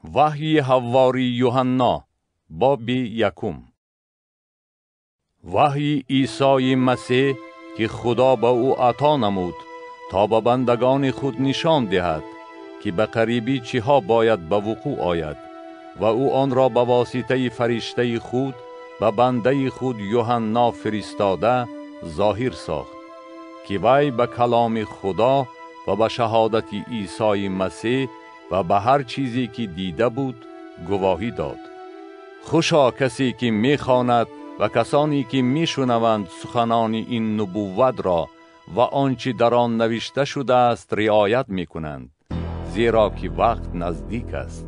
Ваҳйи ҳаввори Юҳанно, боби якум. Ваҳйи Исои Масеҳ, ки Худо ба ӯ ато намуд, то ба бандагони худ нишон диҳад, ки ба қарибӣ чиҳо бояд ба вуқӯъ ояд, ва ӯ онро ба воситаи фариштаи худ ба бандаи худ Юҳанно фиристода зоҳир сохт, ки вай ба каломи Худо ва ба шаҳодати Исои Масеҳ ва ба ҳар чизе ки дида буд гувоҳӣ дод. Хушо касе ки мехонад ва касоне ки мешунаванд суханони ин нубувватро ва он чи дар он навишта шудааст риоят мекунанд, зеро ки вақт наздик аст.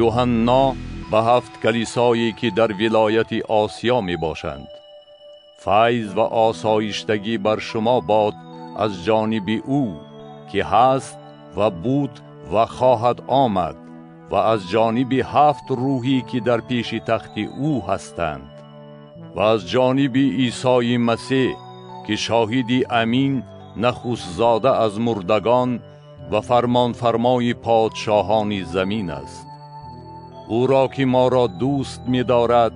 Юҳанно ба ҳафт калисое ки дар вилояти Осиё мебошанд: файз ва осоиштагӣ бар шумо бод аз ҷониби ӯ ки ҳаст ва буд ва хоҳад омад, ва аз ҷониби ҳафт рӯҳе ки дар пеши тахти ӯ ҳастанд, ва аз ҷониби Исои Масеҳ ки шоҳиди амин, нахустзода аз мурдагон ва фармонфармои подшоҳони замин аст. Ӯро ки моро дӯст медорад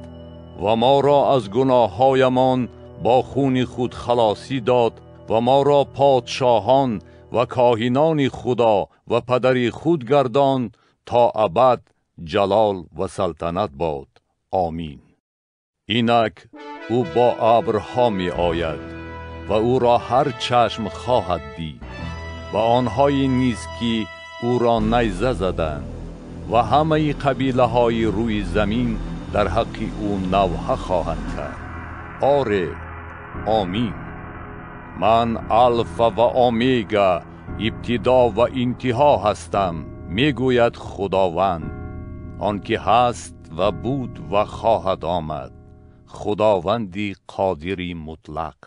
ва моро аз гуноҳҳоямон бо хуни худ халосӣ дод ва моро подшоҳон ва коҳинони Худо ва падари худ гардонд, то абад ҷалол ва салтанат бод. Омин. Инак ӯ бо абрҳо меояд ва ӯро ҳар чашм хоҳад дид, ва онҳое низ ки ӯро найза заданд, ва ҳамаи қабилаҳои рӯи замин дар ҳаққи ӯ навҳа хоҳанд кард. Оре, омин. Ман Алфа ва Омега, ибтидо ва интиҳо ҳастам, мегӯяд Худованд, он ки ҳаст ва буд ва хоҳад омад, Худованди қодири мутлақ.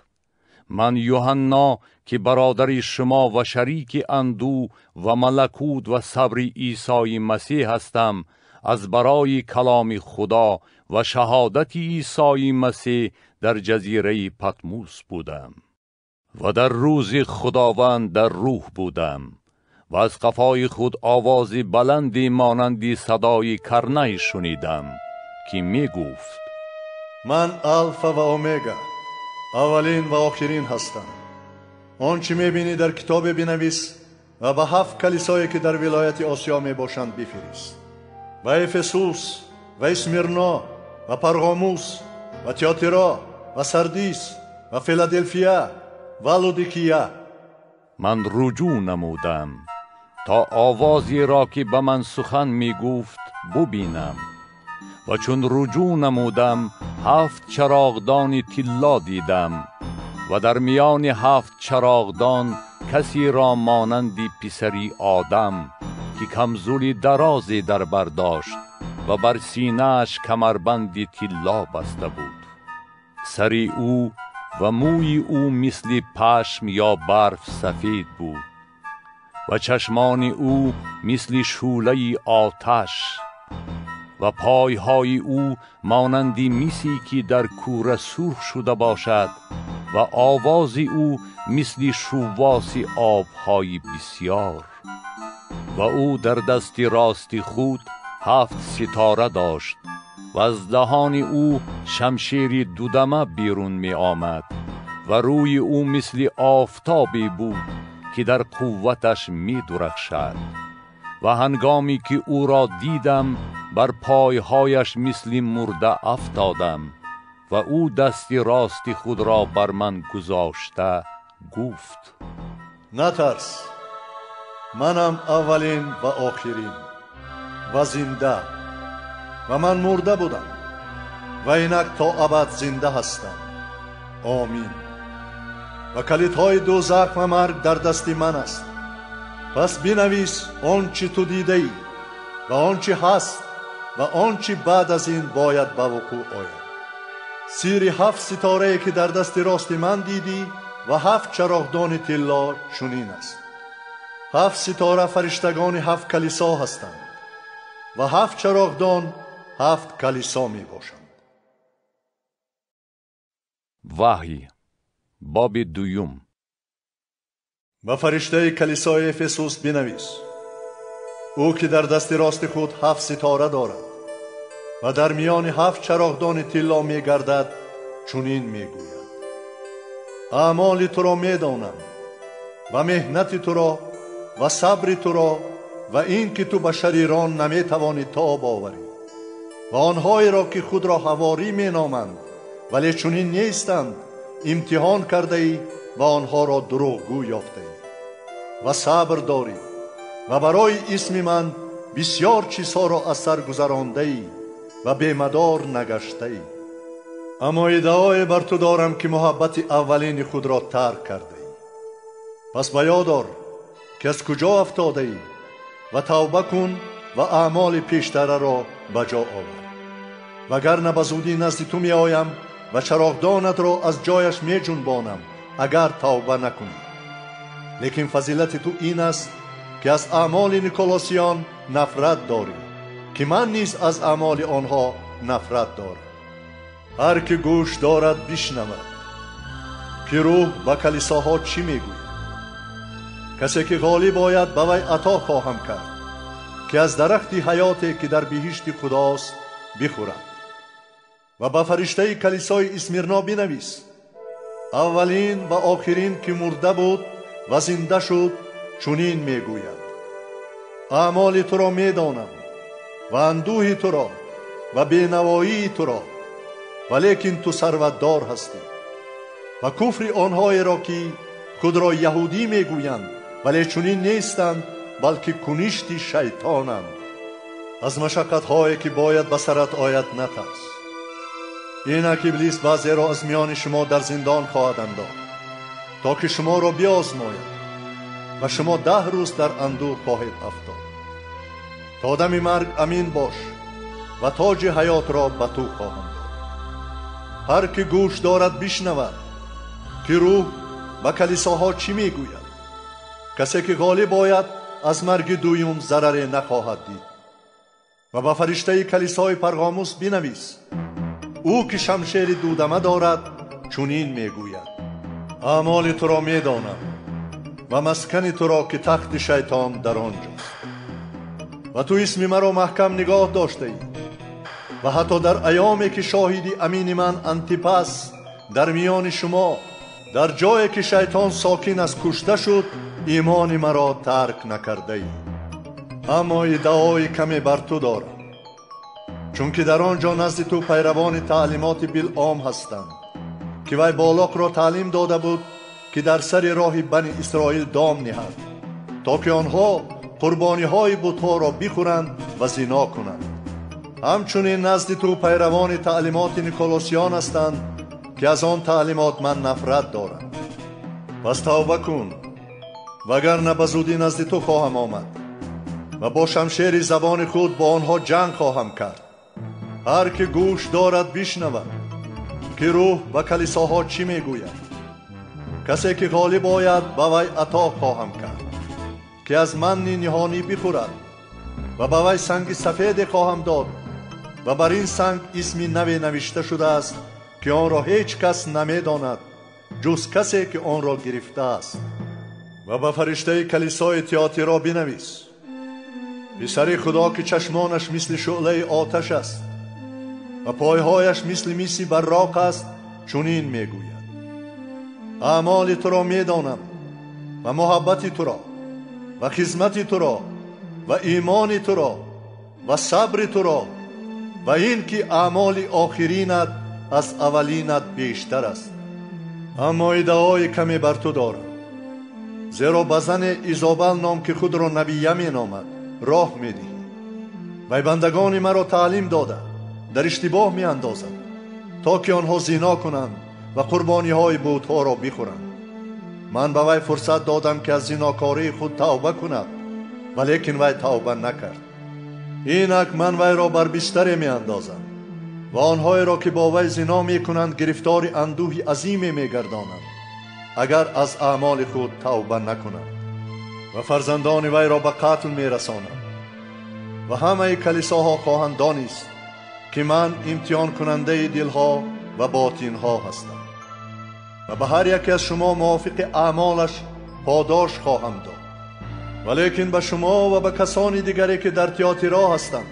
Ман Юҳанно, ки бародари шумо ва шарики андӯ ва малакут ва сабри Исои Масеҳ ҳастам, аз барои каломи Худо ва шаҳодати Исои Масеҳ дар ҷазираи Патмус будам ва дар рӯзи Худованд дар рӯҳ будам ва аз қафои худ овози баланде монанди садои карнай шунидам, ки мегуфт: Ман Алфа ва Омега, аввалин ва охирин ҳастам. Он чи мебинӣ дар китобе бинавис ва ба ҳафт калисое ки дар вилояти Осиё мебошанд бифирист: ба Эфесус ва Исмирно ва Парғомус ва Тиотиро ва Сардис ва Филаделфия ва Лодикия. Ман руҷӯъ намудам то овозеро ки ба ман сухан мегуфт бубинам, ва чун руҷӯъ намудам ҳафт чароғдони тилло дидам, ва дар миёни ҳафт чароғдон касеро монанди писари одам ки камзули дарозе дар бар дошт ва бар синааш камарбанди тилло баста буд. Сари ӯ ва мӯи ӯ мисли пашм ё барф сафед буд ва чашмони ӯ мисли шӯълаи оташ ва пойҳои ӯ монанди мисе ки дар кӯра сурх шуда бошад ва овози ӯ мисли шуввоси обҳои бисёр. Ва ӯ дар дасти рости худ ҳафт ситора дошт ва аз даҳони ӯ шамшери дудама берун меомад ва рӯи ӯ мисли офтобе буд ки дар қувваташ медурахшад. Ва ҳангоме ки ӯро дидам бар пойҳояш мисли мурда афтодам ва ӯ дасти рости худро бар ман гузошта гуфт: Натарс, манам аввалин ва охирин ва зинда, ва ман мурда будам ва инак то абад зинда ҳастам. Омин. Ва калидҳои дӯзах ва марг дар дасти ман аст. Пас бинавис он чи ту дидаӣ ва он чи ҳаст ва он чи баъд аз ин бояд ба вуқӯъ ояд. Сири ҳафт ситорае ки дар дасти рости ман дидӣ ва ҳафт чароғдони тилло чунин аст. Ҳафт ситора фариштагони ҳафт калисо ҳастанд ва ҳафт чароғдон ҳафт калисо мебошанд. Ваҳй, боби дуюм. Ба фариштаи калисои Эфесус бинавис: Ӯ ки дар дасти рости худ 7 ситора дорад ва дар миёни 7 чароғдони тилло мегардад, чунин мегӯяд: аъмоли туро медонам ва меҳнати туро ва сабри туро ва ин ки ту ба шарирон наметавонӣ тоб оварӣ ва онҳоеро ки худро ҳаворӣ меноманд вале чунин нестанд имтиҳон кардаӣ ва онҳоро дурӯғгӯ ёфтаӣ ва сабр дорӣ ва барои исми ман бисёр чизҳоро аз сар гузарондаӣ ва бемадор нагаштаӣ. Аммо иддаое бар ту дорам ки муҳаббати аввалини худро тарк кардаӣ. Пас ба ёд ор ки аз куҷо афтодаӣ ва тавба кун ва аъмоли пештараро ба ҷо овар. Вагарна ба зудӣ назди ту меоям ва чароғдонатро аз ҷояш меҷунбонам агар тавба накунӣ. Лекин фазилати ту ин аст ки аз аъмоли Николосиён нафрат дорӣ, ки ман низ аз аъмоли онҳо нафрат дорам. Ҳар ки гӯш дорад бишнавад, ки рӯҳ ба калисоҳо чӣ мегӯяд. Касе ки ғолиб ояд ба вай ато хоҳам кард, ки аз дарахти ҳаёте ки дар биҳишти худост бихӯрад. Ва ба фариштаи калисои Исмирно бинавис: аввалин ва охирин ки мурда буд ва зинда шуд чунин мегӯяд: аъмоли туро медонам ва андӯҳи туро ва бенавоии туро, валекин ту сарватдор ҳастӣ. Ва куфри онҳоеро ки худро яҳудӣ мегӯянд вале чунин нестанд, балки куништи шайтонанд. Аз машаққатҳое ки бояд ба сарат ояд натарс. Инак иблис баъзеро аз миёни шумо дар зиндон хоҳад андохт, то ки шуморо биозмояд ва шумо 10 рӯз дар андӯҳ хоҳед афтод. То дами марг амин бош ва тоҷи ҳаётро ба ту хоҳам дод. Ҳар ки гӯш дорад бишнавад, ки рӯҳ ба калисоҳо чӣ мегӯяд. Касе ки ғолиб ояд аз марги дуюм зараре нахоҳад дид. Ва ба фариштаи калисои Парғомус бинавис: ӯ ки шамшери дудама дорад чунин мегӯяд: аъмоли туро медонам ва маскани туро ки тахти шайтон дар он ҷост. Ва ту исми маро маҳкам нигоҳ доштаӣ ва ҳатто дар айёме ки шоҳиди амини ман Антипас дар миёни шумо дар ҷое ки шайтон сокин аст кушта шуд, имони маро тарк накардаӣ. Аммо иддаои каме бар ту дорам, чунки дар он ҷо назди ту пайравони таълимоти Билом ҳастанд, ки вай Болоқро таълим дода буд ки дар сари роҳи бани Исроил дом ниҳад, то ки онҳо қурбониҳои бутҳоро бихӯранд ва зино кунанд. Ҳамчунин назди ту пайравони таълимоти Николосиён ҳастанд, ки аз он таълимот ман нафрат дорам. Пас тавба кун, вагарна ба зудӣ назди ту хоҳам омад ва бо шамшери забони худ бо онҳо ҷанг хоҳам кард. Ҳар ки гӯш дорад бишнавад, ки рӯҳ ба калисоҳо чӣ мегӯяд. Касе ки ғолиб ояд ба вай ато хоҳам кард, ки аз манни ниҳонӣ бихӯрад ва ба вай санги сафеде хоҳам дод ва бар ин санг исми наве навишта шудааст, ки онро ҳеҷ кас намедонад ҷуз касе ки онро гирифтааст. Ва ба фариштаи калисои Тиотиро бинавис: писари Худо ки чашмонаш мисли шӯълаи оташ аст ва пойҳояш мисли миси барроқ аст, чунин мегӯяд: аъмоли туро медонам ва муҳаббати туро ва хизмати туро ва имони туро ва сабри туро ва ин ки аъмоли охиринат аз аввалинат бештар аст. Аммо иддаои каме бар ту дорам, зеро ба зане Изобел ном ки худро набия меномад роҳ медиҳӣ. Вай бандагони маро таълим дода дар иштибоҳ меандозад, то ки онҳо зино кунанд ва қурбониҳои бутҳоро бихӯранд. Ман ба вай фурсат додам ки аз зинокории худ тавба кунад, валекин вай тавба накард. Инак ман вайро бар бистаре меандозам ва онҳоеро ки бо вай зино мекунанд гирифтори андӯҳи азиме мегардонам, агар аз аъмоли худ тавба накунанд. Ва фарзандони вайро ба қатл мерасонам ва ҳамаи калисоҳо хоҳанд донист ки ман имтиҳонкунандаи дилҳо ва ботинҳо ҳастам ва ба ҳар яке аз шумо мувофиқи аъмолаш подош хоҳам дод. Валекин ба шумо ва ба касони дигаре ки дар Тиатира ҳастанд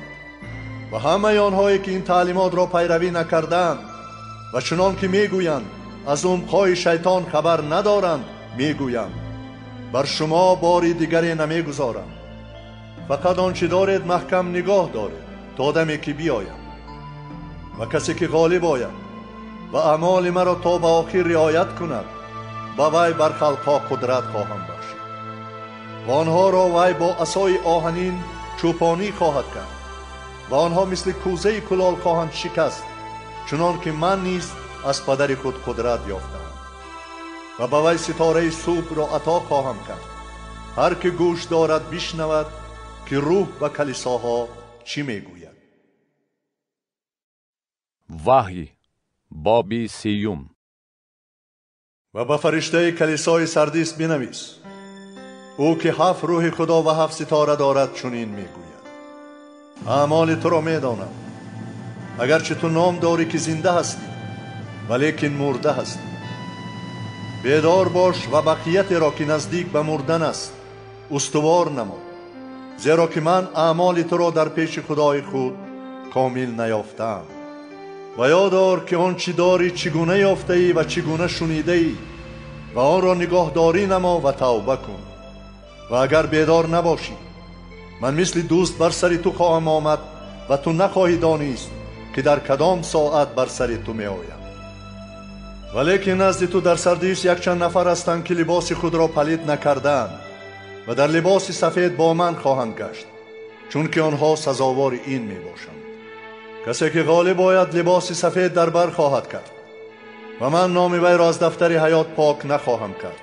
ва ҳамаи онҳое ки ин таълимотро пайравӣ накарданд ва чунон ки мегӯянд аз умқҳои шайтон хабар надоранд, мегӯям бар шумо бори дигаре намегузорам. Фақат он чӣ доред маҳкам нигоҳ доред то даме ки биёям. Ва касе ки ғолиб ояд ва аъмоли маро то ба охир риоят кунад, ба вай бар халқҳо қудрат хоҳам бахшид ва онҳоро вай бо асои оҳанин чӯпонӣ хоҳад кард ва онҳо мисли кӯзаи кулол хоҳанд шикаст, чунон ки ман низ аз падари худ қудрат ёфтаам. Ва ба вай ситораи субҳро ато хоҳам кард. Ҳар ки гӯш дорад бишнавад ки рӯҳ ба калисоҳо чӣ мегӯяд. Ваҳй боби сеюм. Ва ба фариштаи калисои Сардис бинавис: ӯ ки ҳафт рӯҳи Худо ва ҳафт ситора дорад чунин мегӯяд: аъмоли туро медонам, агарчи ту ном дорӣ ки зинда ҳастӣ, валекин мурда ҳастӣ. Бедор бош ва бақиятеро ки наздик ба мурдан аст устувор намо, зеро ки ман аъмоли туро дар пеши Худои худ комил наёфтаам. Ва ёд дор ки он чӣ дорӣ чӣ гуна ёфтаӣ ва чӣ гуна шунидаӣ, ва онро нигоҳдорӣ намо ва тавба кун. Ва агар бедор набошӣ, ман мисли дӯст бар сари ту хоҳам омад ва ту нахоҳӣ донист ки дар кадом соат бар сари ту меоям. Валекин назди ту дар Сардис якчанд нафар ҳастанд ки либоси худро палид накардаанд ва дар либоси сафед бо ман хоҳанд гашт, чунки онҳо сазовори ин мебошанд. Касе ки ғолиб ояд либоси сафед дар бар хоҳад кард ва ман номи вайро аз дафтари ҳаёт пок нахоҳам кард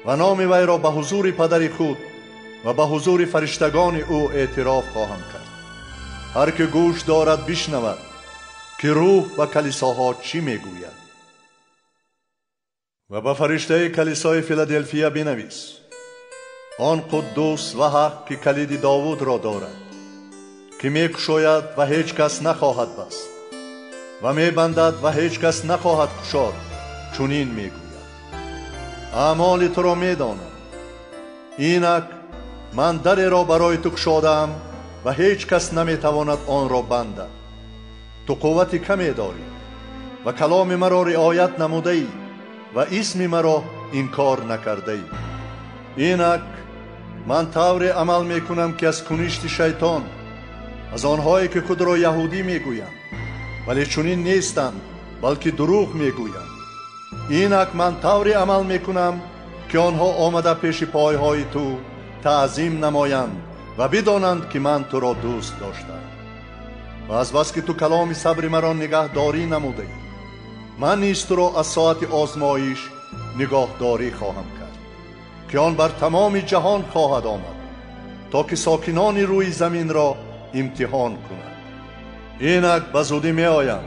ва номи вайро ба ҳузури падари худ ва ба ҳузури фариштагони ӯ эътироф хоҳам кард. Ҳар ки гӯш дорад бишнавад ки рӯҳ ба калисоҳо чӣ мегӯяд. Ва ба фариштаи калисои Филаделфия бинавис: он қуддус ва ҳақ ки калиди Довудро дорад, ки мекушояд ва ҳеҷ кас нахоҳад баст ва мебандад ва ҳеҷ кас нахоҳад кушод, чунин мегӯяд: аъмоли туро медонам. Инак ман дареро барои ту кушодаам ва ҳеҷ кас наметавонад онро бандад. Ту қуввати каме дорӣ ва каломи маро риоят намудаӣ ва исми маро инкор накардаӣ. Инак ман тавре амал мекунам ки аз куништи шайтон, аз онҳое ки худро яҳудӣ мегӯянд, вале чунин нестанд, балки дурӯғ мегӯянд. Инак ман тавре амал мекунам ки онҳо омада пеши пойҳои ту таъзим намоянд ва бидонанд ки ман туро дӯст доштам. Ва аз бас ки ту каломи сабри маро нигаҳдорӣ намудаӣ, ман низ туро аз соати озмоиш нигоҳдорӣ хоҳам кард, ки он бар тамоми ҷаҳон хоҳад омад, то ки сокинони рӯи заминро имтиҳон кунад. Инак ба зудӣ меоям.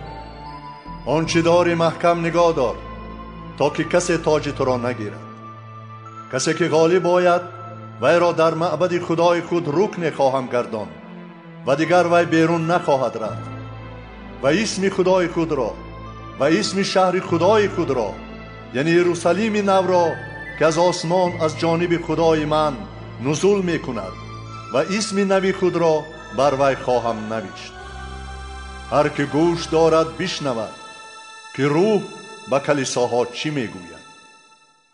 Он чӣ дорӣ маҳкам нигоҳ дор, то ки касе тоҷи туро нагирад. Касе ки ғолиб ояд, вайро дар маъбади Худои худ рукне хоҳам гардонд ва дигар вай берун нахоҳад рафт. Ва исми Худои худро ва исми шаҳри Худои худро, яъне Иерусалими навро, ки аз осмон аз ҷониби Худои ман нузул мекунад, ва исми нави худро бар вай хоҳам навишт. Ҳар ки гӯш дорад бишнавад ки рӯҳ ба калисоҳо чӣ мегӯяд.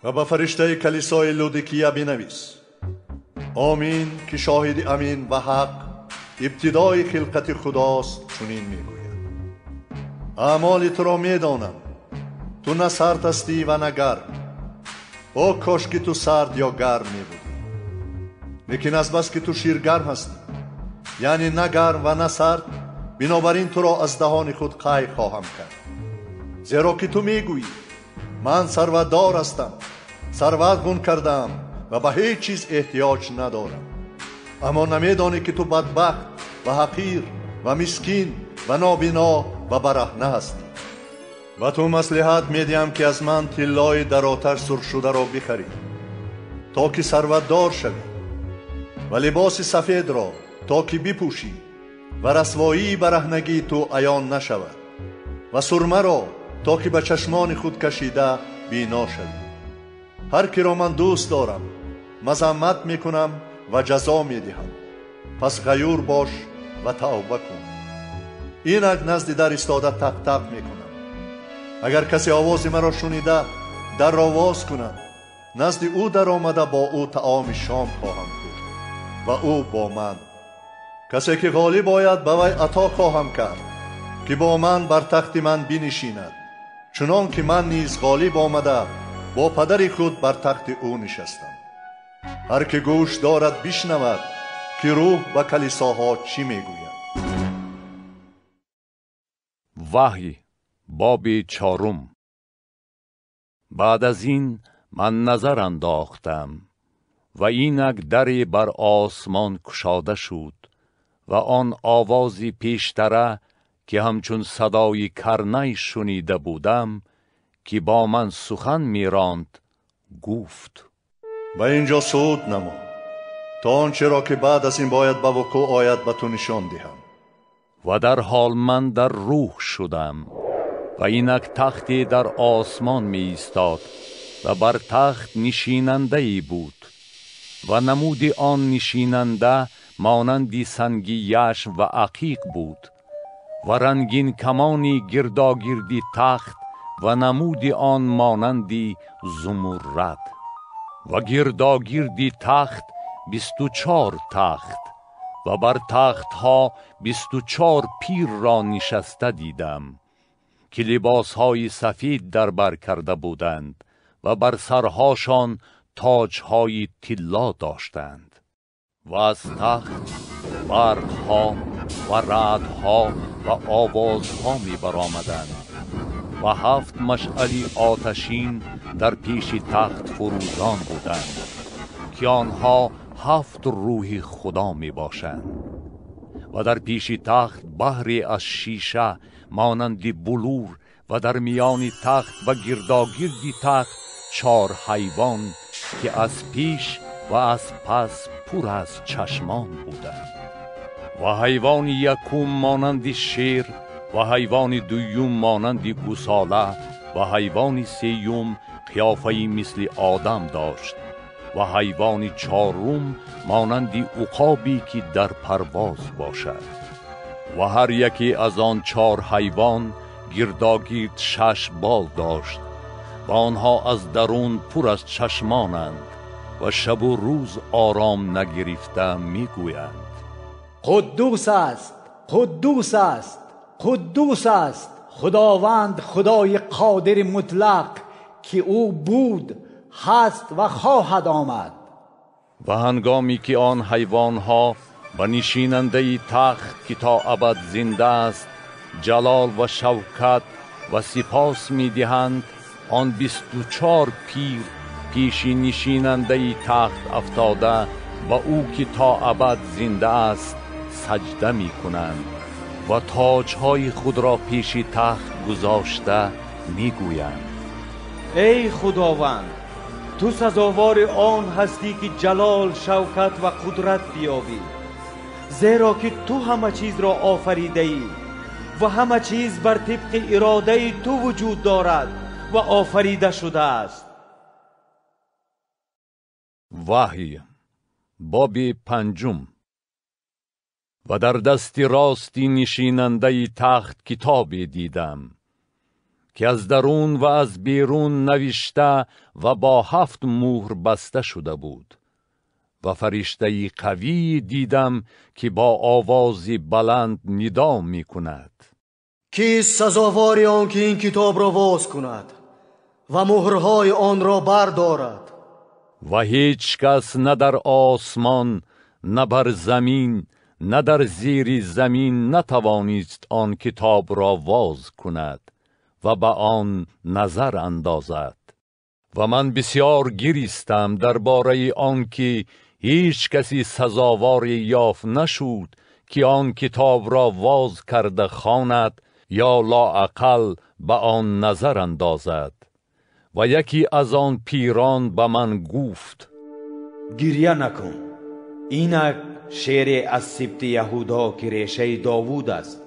Ва ба фариштаи калисои Лудикия бинавис: Омин ки шоҳиди амин ва ҳақ, ибтидои хилқати Худост, чунин мегӯяд: аъмоли туро медонам, ту на сард ҳастӣ ва на гарм. О кош ки ту сард ё гарм мебудӣ! Лекин аз бас ки ту ширгарм ҳастӣ, яъне на гарм ва на сард, бинобар ин туро аз даҳони худ қай хоҳам кард. Зеро ки ту мегӯӣ: ман сарватдор ҳастам, сарват ғун кардаам ва ба ҳеҷ чиз эҳтиёҷ надорам. Аммо намедонӣ ки ту бадбахт ва ҳақир ва мискин ва нобино ва бараҳна ҳастӣ. Ба ту маслиҳат медиҳам ки аз ман тиллои дар оташ сурхшударо бихарӣ, то ки сарватдор шавӣ, ва либоси сафедро, то ки бипӯшӣ ва расвоии бараҳнагии ту аён нашавад, ва сурмаро, то ки ба чашмони худ кашида бино шавӣ. Ҳар киро ман дӯст дорам, мазаммат мекунам ва ҷазо медиҳам. Пас ғаюр бош ва тавба кун. Инак назди дар истода тақ-тақ мекунам. Агар касе овози маро шунида дарро воз кунад, назди ӯ даромада бо ӯ таоми шом хоҳам хӯрд ва ӯ бо ман. Касе ки ғолиб ояд, ба вай ато хоҳам кард ки бо ман бар тахти ман бинишинад, чунон ки ман низ ғолиб омада бо падари худ бар тахти ӯ нишастам. Ҳар ки гӯш дорад бишнавад ки рӯҳ ба калисоҳо чӣ мегӯяд. Ваҳй, боби чорум. Баъд аз ин ман назар андохтам ва инак даре бар осмон кушода шуд ва он овози пештара ки ҳамчун садои карнай шунида будам, ки бо ман сухан меронд, гуфт: ба инҷо суъуд намо то он чиро ки баъд аз ин бояд ба вуқӯъ ояд ба ту нишон диҳам. Ва дар ҳол ман дар рӯҳ шудам ва инак тахте дар осмон меистод ва бар тахт нишинандае буд ва намуди он нишинанда монанди санги яшм ва ақиқ буд ва рангин камони гирдогирди тахт ва намуди он монанди зумуррад ва гирдогирди тахт 24 тахт ва бар тахтҳо 24 пир ро нишаста дидам ки либосҳои сафед дар бар карда буданд ва бар сарҳошон тоҷҳои тилло доштанд ва аз тахт барқҳо ва раъдҳо ва овозҳо мебаромаданд ва 7 машъали оташин дар пеши тахт фурӯзон буданд ки онҳо 7 рӯҳи Худо мебошанд ва дар пеши тахт баҳре аз шиша монанди булур ва дар миёни тахт ва гирдогирди тахт 4 ҳайвон ки аз пеш ва аз пас пур аз чашмон буданд ва ҳайвони якум монанди шер ва ҳайвони дуюм монанди гусола ва ҳайвони сеюм қиёфаи мисли одам дошт ва ҳайвони чорум монанди уқобе ки дар парвоз бошад ва ҳар яке аз он 4 ҳайвон гирдогирд 6 бол дошт ва онҳо аз дарун пур аз чашмонанд ва шабу рӯз ором нагирифта мегӯянд: қуддус аст, қуддус аст, қуддус аст Худованд, Худои қодири мутлақ, ки ӯ буд, ҳаст ва хоҳад омад. Ва ҳангоме ки он ҳайвонҳо ба нишинандаи тахт ки то абад зинда аст ҷалол ва шавкат ва сипос медиҳанд, он 24 пир пеши нишинандаи тахт афтода ба ӯ ки то абад зинда аст саҷда мекунанд ва тоҷҳои худро пеши тахт гузошта мегӯянд: эй Худованд, ту сазовори он ҳастӣ ки ҷалол, шавкат ва қудрат биёбӣ, зеро ки ту ҳама чизро офаридаӣ ва ҳама чиз бар тибқи иродаи ту вуҷуд дорад ва офарида шудааст. Ваҳй, боби панҷум. Ва дар дасти рости нишинандаи тахт китобе дидам ки аз дарун ва аз берун навишта ва бо 7 мӯҳр баста шуда буд ва фариштаи қавӣ дидам ки бо овози баланд нидо мекунад: кист сазовори он ки ин китобро воз кунад ва мӯҳрҳои онро бардорад? Ва ҳеҷ кас на дар осмон, на бар замин, на дар зери замин натавонист он китобро воз кунад ва ба он назар андозад. Ва ман бисёр гиристам дар бораи он ки ҳеҷ касе сазоворе ёфт нашуд ки он китобро воз карда хонад ё лоақал ба он назар андозад. Ва яке аз он пирон ба ман гуфт: гирья накун, инак шере аз сибти Яҳудо ки решаи Довуд аст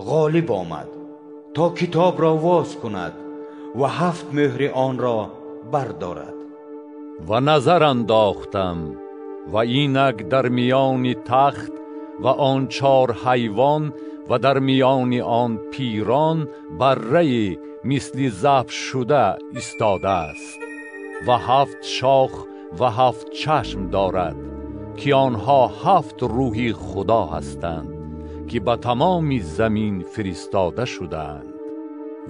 ғолиб омад то китобро воз кунад ва 7 мӯҳри онро бардорад. Ва назар андохтам ва инак дар миёни тахт ва он чор ҳайвон ва дар миёни он пирон баррае мисли забҳ шуда истодааст ва ҳафт шох ва ҳафт чашм дорад, ки онҳо ҳафт рӯҳи Худо ҳастанд, ки ба тамоми замин фиристода шудаанд.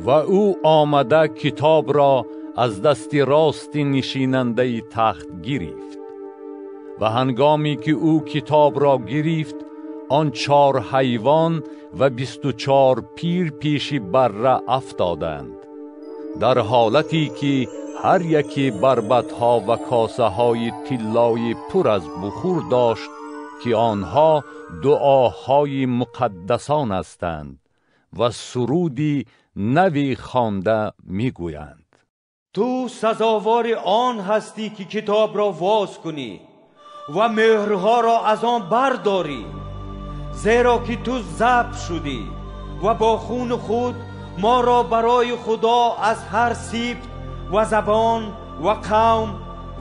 Ва ӯ омада китобро аз дасти рости нишинандаи тахт гирифт. Ва ҳангоме ки ӯ китобро гирифт, он чор ҳайвон ва 24 пир пеши барра афтоданд, дар ҳолате ки ҳар яке барбатҳо ва косаҳои тиллои пур аз бухур дошт, ки онҳо дуоҳои муқаддасон ҳастанд ва суруди нави хонда мегӯянд. Ту сазовори он ҳастӣ, ки китобро воз кунӣ ва меҳрҳоро аз он бардорӣ, зеро ки ту забҳ шудӣ ва бо хуни худ моро барои Худо аз ҳар сибт ва забон ва қавм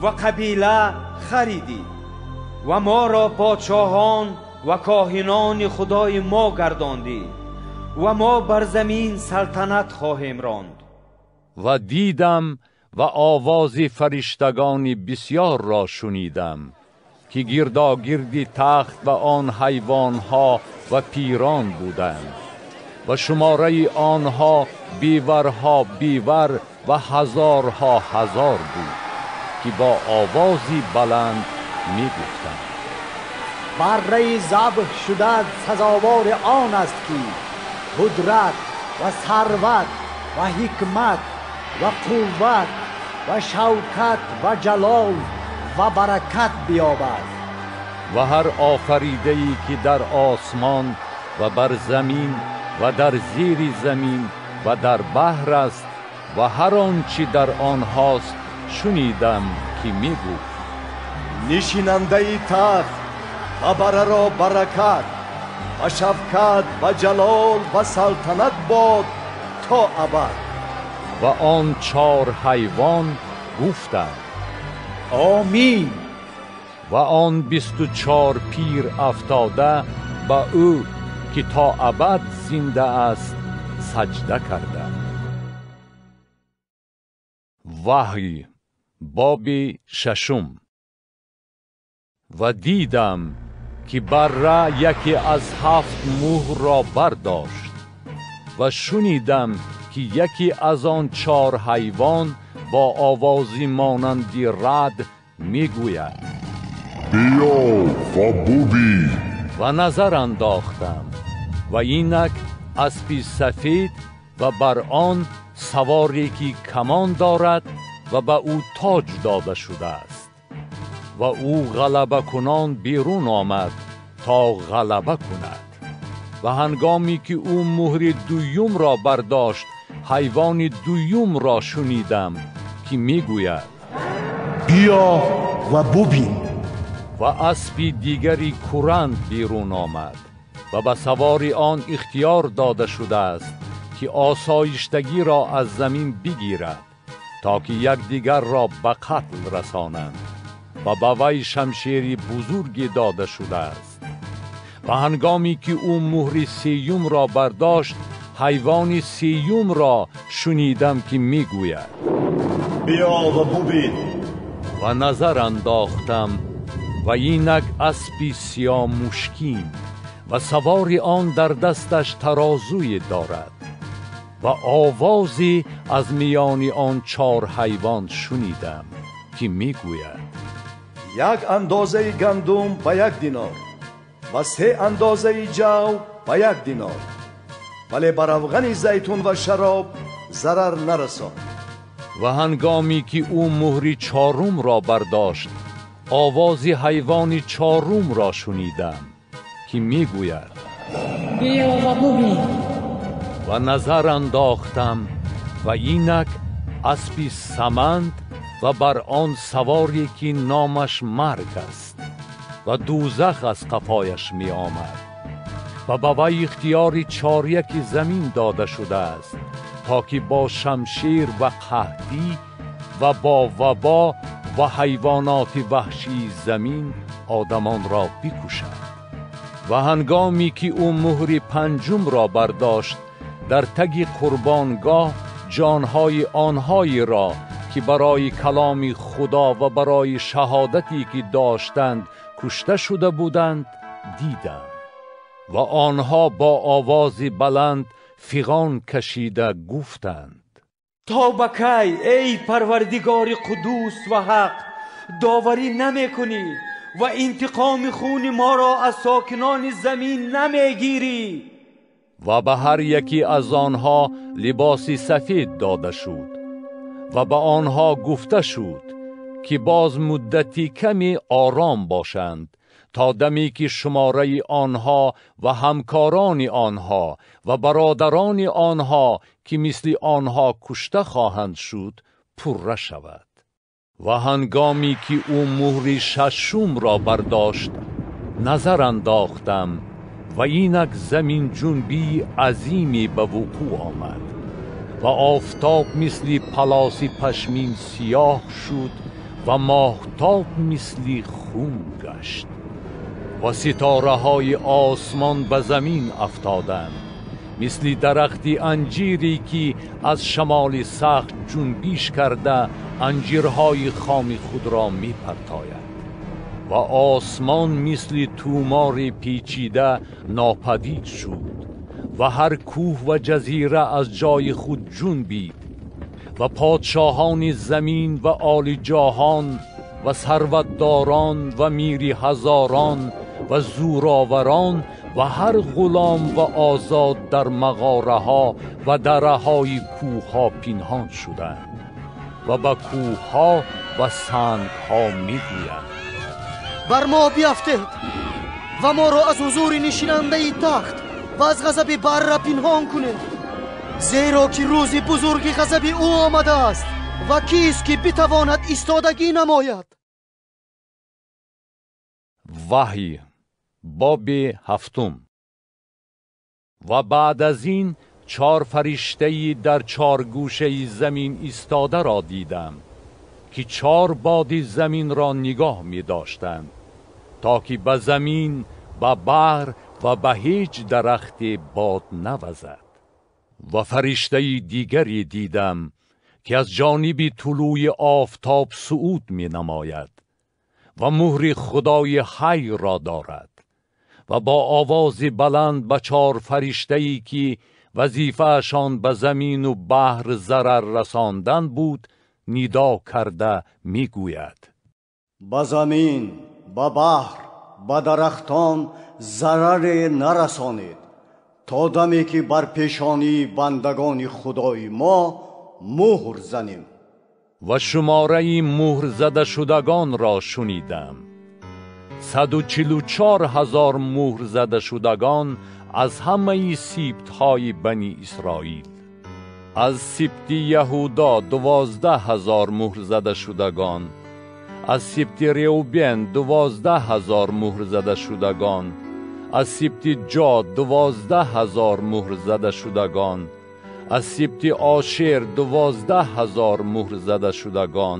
ва қабила харидӣ ва моро подшоҳон ва коҳинони Худои мо гардондӣ ва мо бар замин салтанат хоҳем ронд. Ва дидам ва овози фариштагони бисёрро шунидам, ки гирдогирди тахт ва он ҳайвонҳо ва пирон буданд ва шумораи онҳо беварҳо бевар ва ҳазорҳо ҳазор буд, ки бо овози баланд мегуфтанд: барраи забҳ шуда сазовори он аст, ки қудрат ва сарват ва ҳикмат ва қувват ва шавкат ва ҷалол ва баракат биёбад. Ва ҳар офаридае ки дар осмон ва бар замин ва дар зери замин ва дар баҳр аст ва ҳар он чи дар онҳост шунидам, ки мегуфт: нишинандаи тахт ва барраро баракат ва шавкат ва ҷалол ва салтанат бод то абад. Ва он чор ҳайвон гуфтанд: Омин. Ва он 24 пир афтода ба ӯ, ки то абад зинда аст, саҷда карданд. Ваҳй, боби шашум. Ва дидам, ки барра яке аз ҳафт муҳрро бардошт ва шунидам, ки яке аз он чор ҳайвон бо овози монанди рад мегӯяд: биё ва бубин. Ва назар андохтам ва инак аспи сафед ва бар он саворе, ки камон дорад ва ба ӯ тоҷ дода шудааст, ва ӯ ғалабакунон берун омад то ғалаба кунад. Ва ҳангоме ки ӯ муҳри дуюмро бардошт, ҳайвони дуюмро шунидам, ки мегӯяд: биё ва бубин. Ва аспи дигари куранд берун омад ва ба савори он ихтиёр дода шудааст, ки осоиштагиро аз замин бигирад, то ки якдигарро ба қатл расонанд, ва ба вай шамшери бузурге дода шудааст. Ва ҳангоме ки ӯ муҳри сеюмро бардошт, ҳайвони сеюмро шунидам, ки мегӯяд: биё ва бубин. Ва назар андохтам ва инак аспи сиёҳмушкин ва савори он дар дасташ тарозуе дорад ва овозе аз миёни он чор ҳайвон шунидам, ки мегӯяд: як андозаи гандум ба 1 динор ва 3 андозаи ҷав ба 1 динор, вале ба равғани зайтун ва шароб зарар нарасон. Ва ҳангоме ки ӯ муҳри чорумро бардошт, овози ҳайвони чорумро шунидам, ки мегӯяд: биё ва бубин. Ва назар андохтам ва инак аспи саманд ва бар он саворе, ки номаш марг аст ва дӯзах аз қафояш меомад ва ба вай ихтиёри чоряки замин дода шудааст, то ки бо шамшер ва қаҳтӣ ва бо вабо ва ҳайвоноти ваҳшии замин одамонро бикушад. Ва ҳангоме ки ӯ муҳри панҷумро бардошт, дар таги қурбонгоҳ ҷонҳои онҳоеро ки барои каломи Худо ва барои шаҳодате ки доштанд кушта шуда буданд дидам. Ва онҳо бо овози баланд фиғон кашида гуфтанд: То ба кай, эй Парвардигори Қуддус ва Ҳақ, доварӣ намекунӣ ва интиқоми хуни моро аз сокинони замин намегирӣ? Ва ба ҳар яке аз онҳо либоси сафед дода шуд ва ба онҳо гуфта шуд ки боз муддати каме ором бошанд то даме ки шумораи онҳо ва ҳамкорони онҳо ва бародарони онҳо ки мисли онҳо кушта хоҳанд шуд пурра шавад. Ва ҳангоме ки ӯ муҳри шашумро бардошт, назар андохтам ва инак заминҷунбии азиме ба вуқӯъ омад ва офтоб мисли палоси пашмин сиёҳ шуд ва моҳтоб мисли хун гашт ва ситораҳои осмон ба замин афтоданд, мисли дарахти анҷире ки аз шамоли сахт ҷунбиш карда анҷирҳои хоми худро мепартояд. Ва осмон мисли тумори печида нопадид шуд ва ҳар кӯҳ ва ҷазира аз ҷои худ ҷунбид ва подшоҳони замин ва олиҷоҳон ва сарватдорон ва мири ҳазорон ва зӯроварон ва ҳар ғулом ва озод дар мағораҳо ва дараҳои кӯҳҳо пинҳон шуданд ва ба кӯҳҳо ва сангҳо мегӯянд: бар мо биафтед ва моро аз ҳузури нишинандаи тахт ва аз ғазаби барра пинҳон кунед, зеро ки рӯзи бузурги ғазаби ӯ омадааст ва кист ки битавонад истодагӣ намояд? Ваҳй, боби ҳафтум. Ва баъд аз ин чор фариштаи дар чор гӯшаи замин истодаро дидам ки чор боди заминро нигоҳ медоштанд то ки ба замин, ба баҳр ва ба ҳеҷ дарахте бод навазад. Ва фариштаи дигаре дидам ки аз ҷониби тулӯи офтоб сууд менамояд ва муҳри Худои ҳайро дорад ва бо овози баланд ба чор фариштае ки вазифаашон ба замину баҳр зарар расондан буд нидо карда мегӯяд: ба замин, ба баҳр, ба дарахтон зараре нарасонед то даме ки бар пешонии бандагони Худои мо муҳр занем. Ва шумораи муҳр задашудагонро шунидам: 144,000 муҳр задашудагон аз ҳамаи сибтҳои бани Исроил. Аз сибти Яҳудо 12,000 муҳр задашудагон, аз сибти Реубен 12,000 муҳр задашудагон, аз сибти Ҷод 12,000 муҳр задашудагон, аз сибти Ошер 12,000 муҳр задашудагон,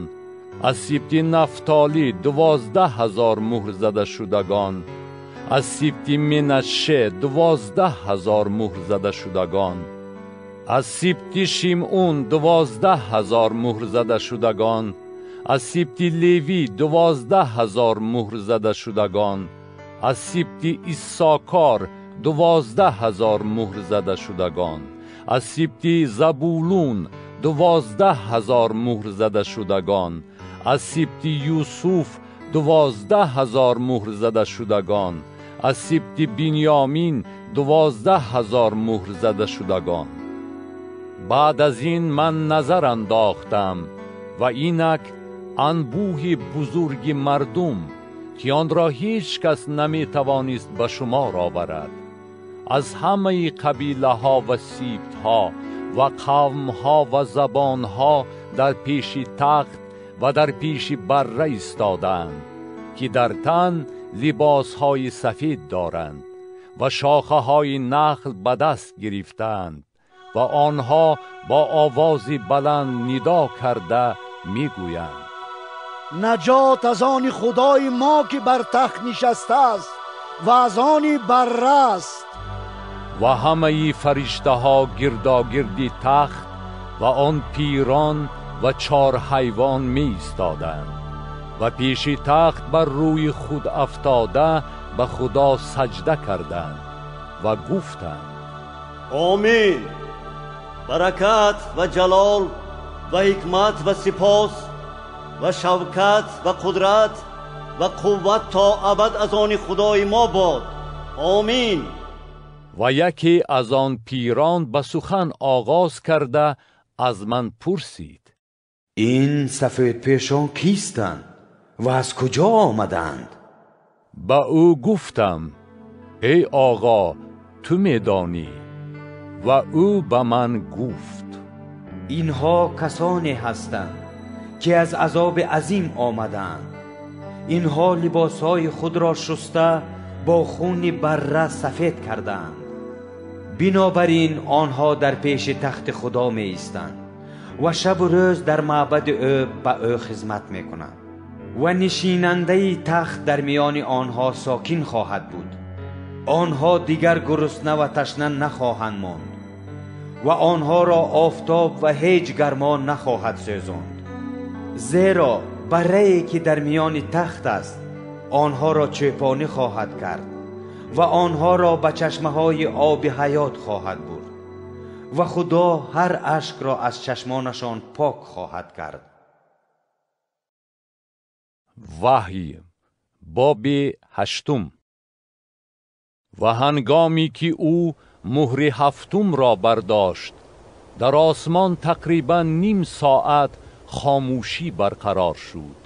аз сибти Нафтали 12,000 муҳр задашудагон, аз сибти Менаше 12,000 муҳр задашудагон, аз сибти Шимъун 12,000 муҳр задашудагон, аз сибти Леви 12,000 муҳр задашудагон, аз сибти Иссакор 12,000 муҳр задашудагон, аз сибти Забулун 12,000 муҳр задашудагон, аз сибти Юсуф 12,000 муҳр задашудагон, аз сибти Биньямин 12,000 муҳр задашудагон. Баъд аз ин ман назар андохтам ва инак анбӯҳи бузурги мардум ки онро ҳеҷ кас наметавонист ба шумор оварад, аз ҳамаи қабилаҳо ва сибтҳо ва қавмҳо ва забонҳо дар пеши тахт ва дар пеши барра истодаанд ки дар тан либосҳои сафед доранд ва шохаҳои нахл ба даст гирифтаанд ва онҳо бо овози баланд нидо карда мегӯянд: Наҷот аз они Худои мо ки бар тахт нишастааст ва аз они Барра аст. Ва ҳамаи фариштаҳо гирдогирди тахт ва он пирон ва чор ҳайвон меистоданд ва пеши тахт бар рӯи худ афтода ба Худо саҷда карданд ва гуфтанд: Омин. Баракат ва ҷалол ва ҳикмат ва сипос ва шавкат ва қудрат ва қувват то абад аз они Худои мо бод. Омин. Ва яке аз он пирон ба сухан оғоз карда аз ман пурсид: Ин сафедпешон кистанд ва аз куҷо омаданд? Ба ӯ гуфтам: эй оғо, ту медонӣ. Ва ӯ ба ман гуфт: Инҳо касоне ҳастанд ки аз азоби азим омаданд. Инҳо либосҳои худро шуста бо хуни Барра сафед карданд. Бинобар ин онҳо дар пеши тахти Худо меистанд ва шабу рӯз дар маъбади ӯ ба ӯ хизмат мекунанд ва нишинандаи тахт дар миёни онҳо сокин хоҳад буд. Онҳо дигар гурусна ва ташна нахоҳанд монд ва онҳоро офтоб ва ҳеҷ гармо нахоҳад сӯзонд, зеро баррае ки дар миёни тахт аст онҳоро чӯпонӣ хоҳад кард ва онҳоро ба чашмаҳои оби ҳаёт хоҳад бурд ва Худо ҳар ашкро аз чашмонашон пок хоҳад кард. Ваҳй, боби ҳаштум. Ва ҳангоме ки ӯ муҳри ҳафтумро бардошт, дар осмон тақрибан ним соат хомӯшӣ барқарор шуд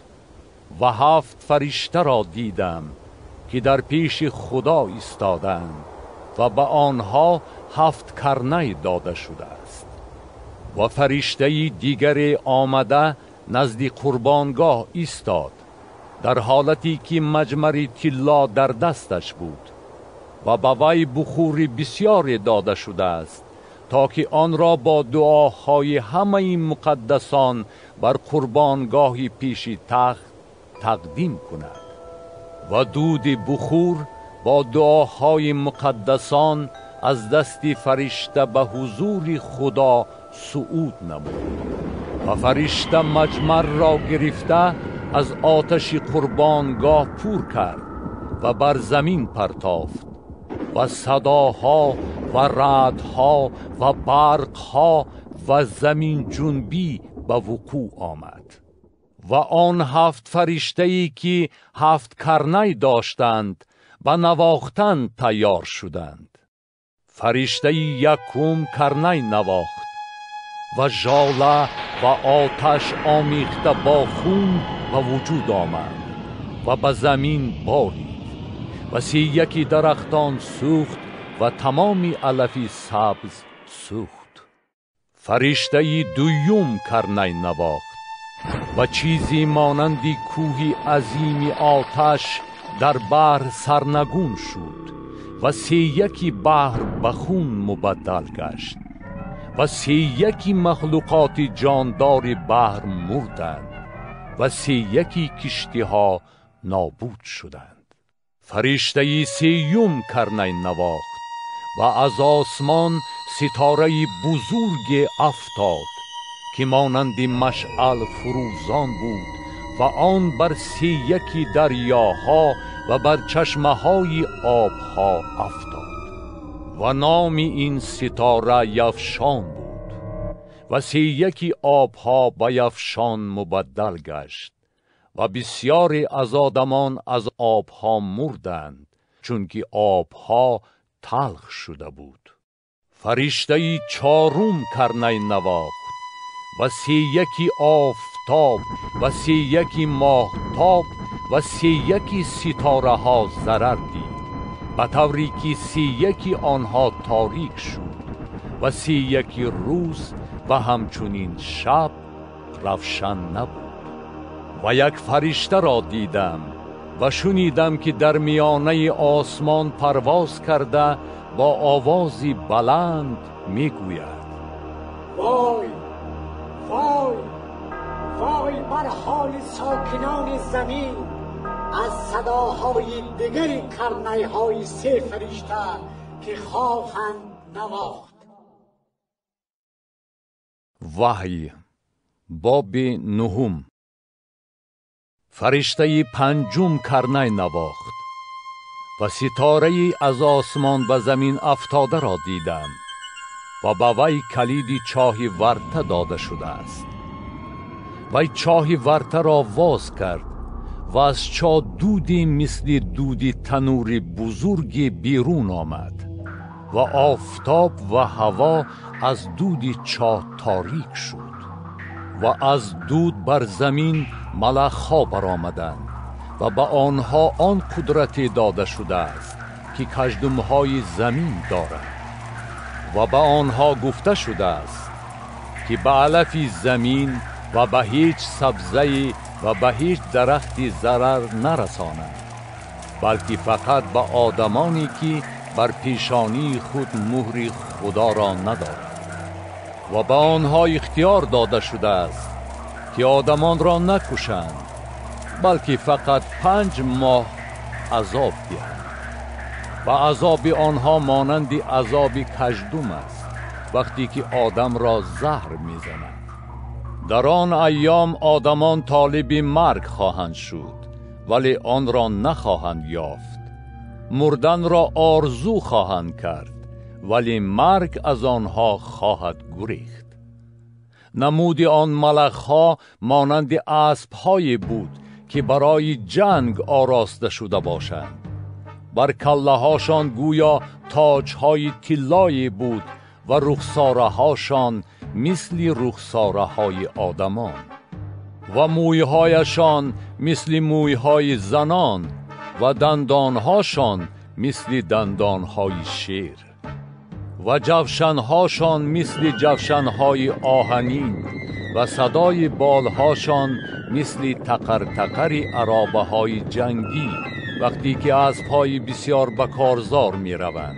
ва ҳафт фариштаро дидам ки дар пеши Худо истоданд ва ба онҳо ҳафт карнай дода шудааст. Ва фариштаи дигаре омада назди қурбонгоҳ истод, дар ҳолате ки маҷмари тилло дар дасташ буд ва ба вай бухури бисёре дода шудааст то ки онро бо дуоҳои ҳамаи муқаддасон бар қурбонгоҳи пеши тахт тақдим кунад. Ва дуди бухур бо дуоҳои муқаддасон аз дасти фаришта ба ҳузури Худо сууд намуд. Ва фаришта маҷмарро гирифта аз оташи қурбонгоҳ пур кард ва бар замин партофт ва садоҳо ва раъдҳо ва барқҳо ва заминҷунбӣ ба вуқӯъ омад. Ва он ҳафт фариштае ки ҳафт карнай доштанд ба навохтан тайёр шуданд. Фариштаи якум карнай навохт ва жола ва оташ омехта бо хун ба вуҷуд омад ва ба замин борид ва сеяки дарахтон сӯхт ва тамоми алафи сабз сӯхт. Фариштаи дуюм карнай навохт ва чизе монанди кӯҳи азими оташ дар баҳр сарнагун шуд ва сеяки баҳр ба хун мубаддал гашт ва сеяки махлуқоти ҷондори баҳр мурданд ва сеяки киштиҳо нобуд шуданд. Фариштаи сеюм карнай навохт ва аз осмон ситораи бузурге афтод ки монанди машъал фурӯзон буд ва он бар сеяки дарёҳо ва бар чашмаҳои обҳо афтод. Ва номи ин ситора Яфшон буд ва сеяки обҳо ба Яфшон мубаддал гашт ва бисёре аз одамон аз обҳо мурданд, чунки обҳо талх шуда буд. Фариштаи чорум карнай навохт ва сеяки офтоб ва сеяки моҳтоб ва сеяки ситораҳо зарар дид, ба тавре ки сеяки онҳо торик шуд ва сеяки рӯз ва ҳамчунин шаб равшан набуд. Ва як фариштаро дидам ва шунидам ки дар миёнаи осмон парвоз карда бо овози баланд мегӯяд: вой, вой, وای بر حال ساکنان زمین از صداهای دیگر کرنی‌های سه فرشته که خواهند نواخت. وحی باب نهم. فرشته پنجم کرنی نواخت و ستاره‌ای از آسمان به زمین افتاده را دیدم و به وی کلید چاه ورطه داده شده است. وی چاه ورطه را واز کرد و از چاه دودی مثل دود تنور بزرگی بیرون آمد و آفتاب و هوا از دود چاه تاریک شد و از دود بر زمین ملخ‌ها برآمدند و به آنها آن قدرت داده شده است که کژدم‌های زمین دارند و به آنها گفته شده است که به علف زمین و به هیچ سبزه و به هیچ درختی ضرر نرسانند، بلکه فقط به آدمانی که بر پیشانی خود مهر خدا را ندارند. و به آنها اختیار داده شده است که آدمان را نکشند، بلکه فقط 5 ماه عذاب دهند و عذاب آنها مانند عذاب کژدم است وقتی که آدم را زهر میزند. در آن ایام آدمان طالب مرگ خواهند شد، ولی آن را نخواهند یافت. مردن را آرزو خواهند کرد، ولی مرگ از آنها خواهد گریخت. نمود آن ملخها مانند اسب‌هایی بود که برای جنگ آراسته شده باشند. بر کله‌هاشان گویا تاج‌های طلایی بود و رخساره‌هاشان مثل رخساره‌های آدمان و مویهایشان مثل مویهای زنان و دندانهاشان مثل دندانهای شیر و جوشنهاشان مثل جوشنهای آهنین و صدای بالهاشان مثل تقر تقر عرابه های جنگی وقتی که اسب‌های بسیار به کارزار می روند.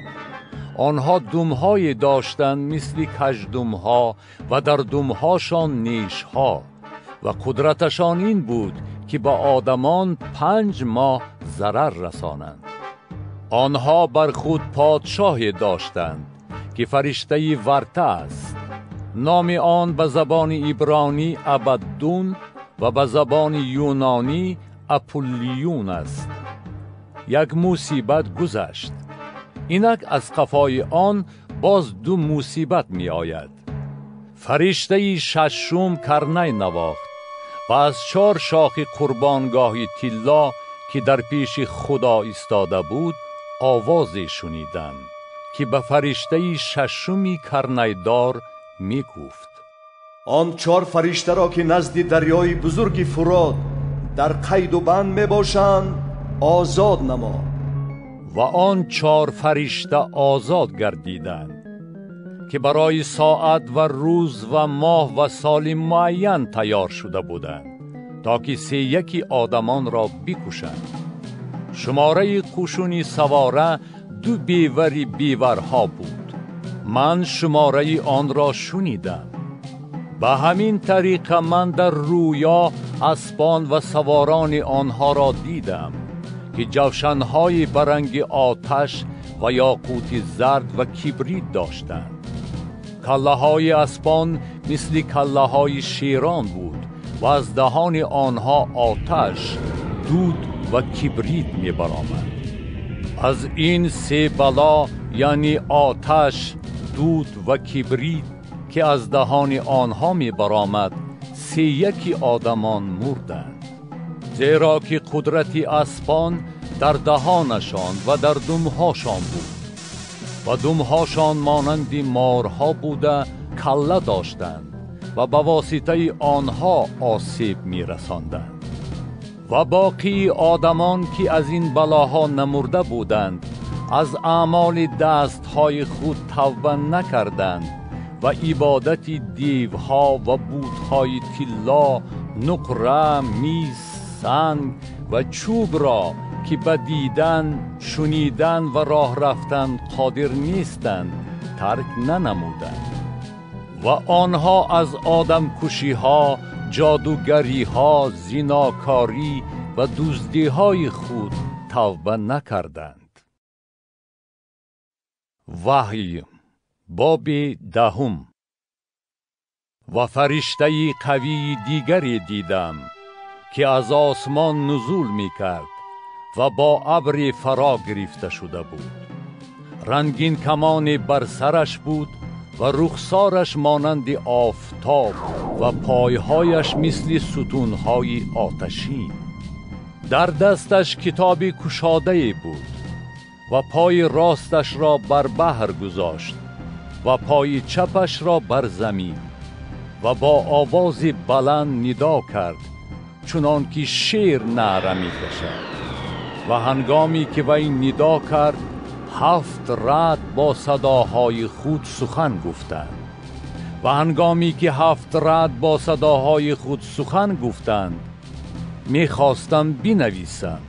آنها دمهای داشتند مثل کژدمها و در دمهاشان نیشها و قدرتشان این بود که به آدمان 5 ماه ضرر رسانند. آنها بر خود پادشاهی داشتند که فرشته ورطه است. نام آن به زبان عبرانی ابدون و به زبان یونانی اپولیون است. یک مصیبت گذشت، اینک از قفای آن باز 2 مصیبت می آید. فرشته ششم کرنی نواخت و از 4 شاخ قربانگاه طلا که در پیش خدا ایستاده بود آوازی شنیدم که به فرشته ششمی کرنیدار می گفت: آن 4 فرشته را که نزد دریای بزرگ فرات در قید و بند می باشند آزاد نما. و آن 4 فرشته آزاد گردیدند که برای ساعت و روز و ماه و سال معین تیار شده بودند تا که 3 آدمان را بکشند. شماره قشون سواره 2 بیور بیورها بود. من شماره آن را شنیدم. به همین طریق من در رویا اسبان و سواران آنها را دیدم که جوشنهای برنگ آتش و یاقوت زرد و کبریت داشتند. کله های اسبان مثل کله های شیران بود و از دهان آنها آتش، دود و کبریت می برآمد. از این 3 بلا، یعنی آتش، دود و کبریت که از دهان آنها می برآمد، 3 آدمان مردند، زیرا که قدرت اسبان در دهانشان و در دمهاشان بود و دمهاشان مانند مارها بوده کله داشتند و به واسطه آنها آسیب می رساندند. و باقی آدمان که از این بلاها نمرده بودند از اعمال دستهای خود توبه نکردند و عبادت دیوها و بت‌های طلا، نقره، میس، سنگ و چوب را که به دیدن، شنیدن و راه رفتن قادر نیستند ترک ننمودند. و آنها از آدم کشی ها، ҷодугариҳо, зинокорӣ ва дуздиҳои худ тавба накарданд. Ваҳй, боби 10. Ва фариштаи қавии дигаре дидам, ки аз осмон нузул мекард ва бо абре фаро гирифта шуда буд. Рангин камоне бар сараш буд ва рухсораш монанди офтоб ва пойҳояш мисли сутунҳои оташин. Дар дасташ китоби кушодае буд ва пои росташро бар баҳр гузошт ва пои чапашро бар замин ва бо овози баланд нидо кард, чунон ки шер наъра мекашад. Ва ҳангоме ки вай нидо кард, 7 рад бо садоҳои худ сухан гуфтанд. Ва ҳангоме ки 7 рад бо садоҳои худ сухан гуфтанд, мехостам бинависам,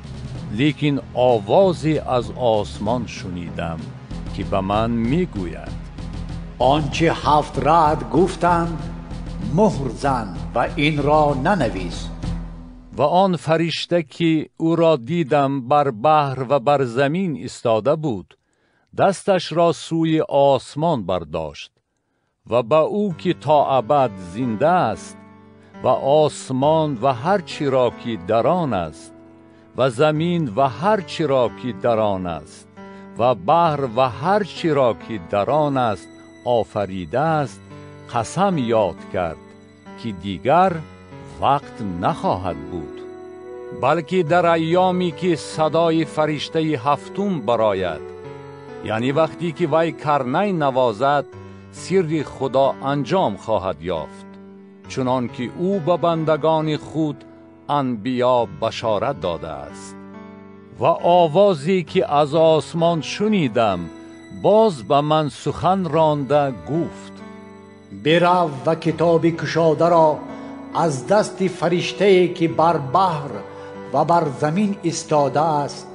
лекин овозе аз осмон шунидам, ки ба ман мегӯяд: он чи 7 рад гуфтанд, муҳр зан ва инро нанавис. Ва он фаришта ки ӯро дидам бар баҳр ва бар замин истода буд, дасташро сӯи осмон бардошт ва ба ӯ ки то абад зинда аст ва осмон ва ҳар чиро ки дар он аст ва замин ва ҳар чиро ки дар он аст ва баҳр ва ҳар чиро ки дар он аст офаридааст, қасам ёд кард, ки дигар вақт нахоҳад буд, балки дар айёме ки садои фариштаи ҳафтум барояд, яъне вақте ки вай карнай навозад, сирри Худо анҷом хоҳад ёфт, чунон ки ӯ ба бандагони худ анбиё башорат додааст. Ва овозе ки аз осмон шунидам боз ба ман сухан ронда гуфт: бирав ва китоби кушодаро аз дасти фариштае ки бар баҳр ва бар замин истодааст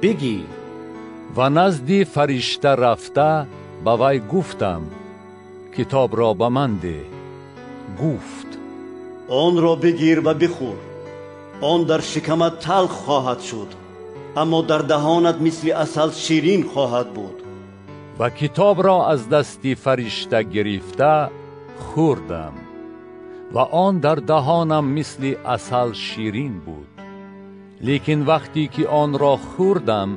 бигир. Ва назди фаришта рафта ба вай гуфтам: китобро ба ман деҳ. Гуфт: онро бигир ва бихӯр, он дар шикамат талх хоҳад шуд, аммо дар даҳонат мисли асал ширин хоҳад буд. Ва китобро аз дасти фаришта гирифта хӯрдам ва он дар даҳонам мисли асал ширин буд. Лекин вақте ки онро хӯрдам,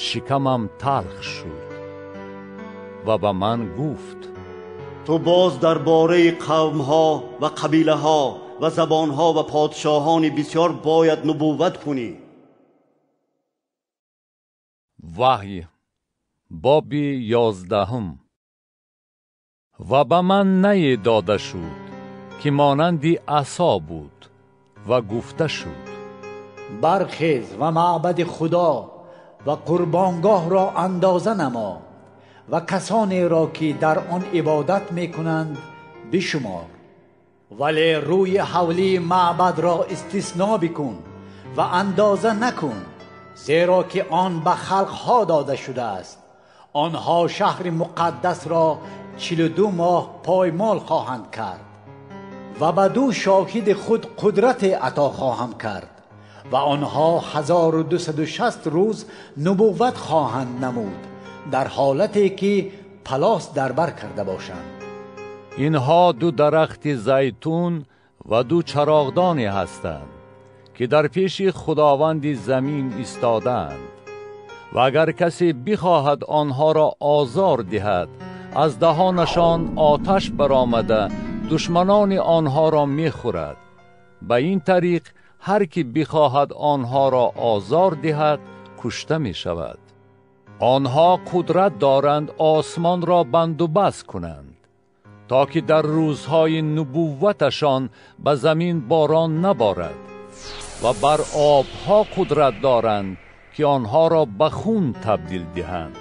шикамам талх шуд. Ва ба ман гуфт: ту боз дар бораи қавмҳо ва қабилаҳо ва забонҳо ва подшоҳони бисёр бояд нубувват кунӣ. Ваҳй, боби 11. Ва ба ман нае дода шуд, ки монанди асо буд, ва гуфта шуд: бархез ва маъбади Худо ва қурбонгоҳро андоза намо ва касонеро ки дар он ибодат мекунанд бишумор. Вале рӯи ҳавлии маъбадро истисно бикун ва андоза накун, зеро ки он ба халқҳо дода шудааст. Онҳо шаҳри муқаддасро 42 моҳ поймол хоҳанд кард ва ба 2 шоҳиди худ қудрате ато хоҳам кард ва онҳо 1260 рӯз нубувват хоҳанд намуд, дар ҳолате ки палос дар бар карда бошанд. Инҳо 2 дарахти зайтун ва 2 чароғдоне ҳастанд, ки дар пеши Худованди замин истодаанд. Ва агар касе бихоҳад онҳоро озор диҳад, аз даҳонашон оташ баромада душманони онҳоро мехӯрад. Ба ин тариқ ҳар ки бихоҳад онҳоро озор диҳад, кушта мешавад. Онҳо қудрат доранд осмонро бандубаст кунанд, то ки дар рӯзҳои нубувваташон ба замин борон наборад, ва бар обҳо қудрат доранд ки онҳоро ба хун табдил диҳанд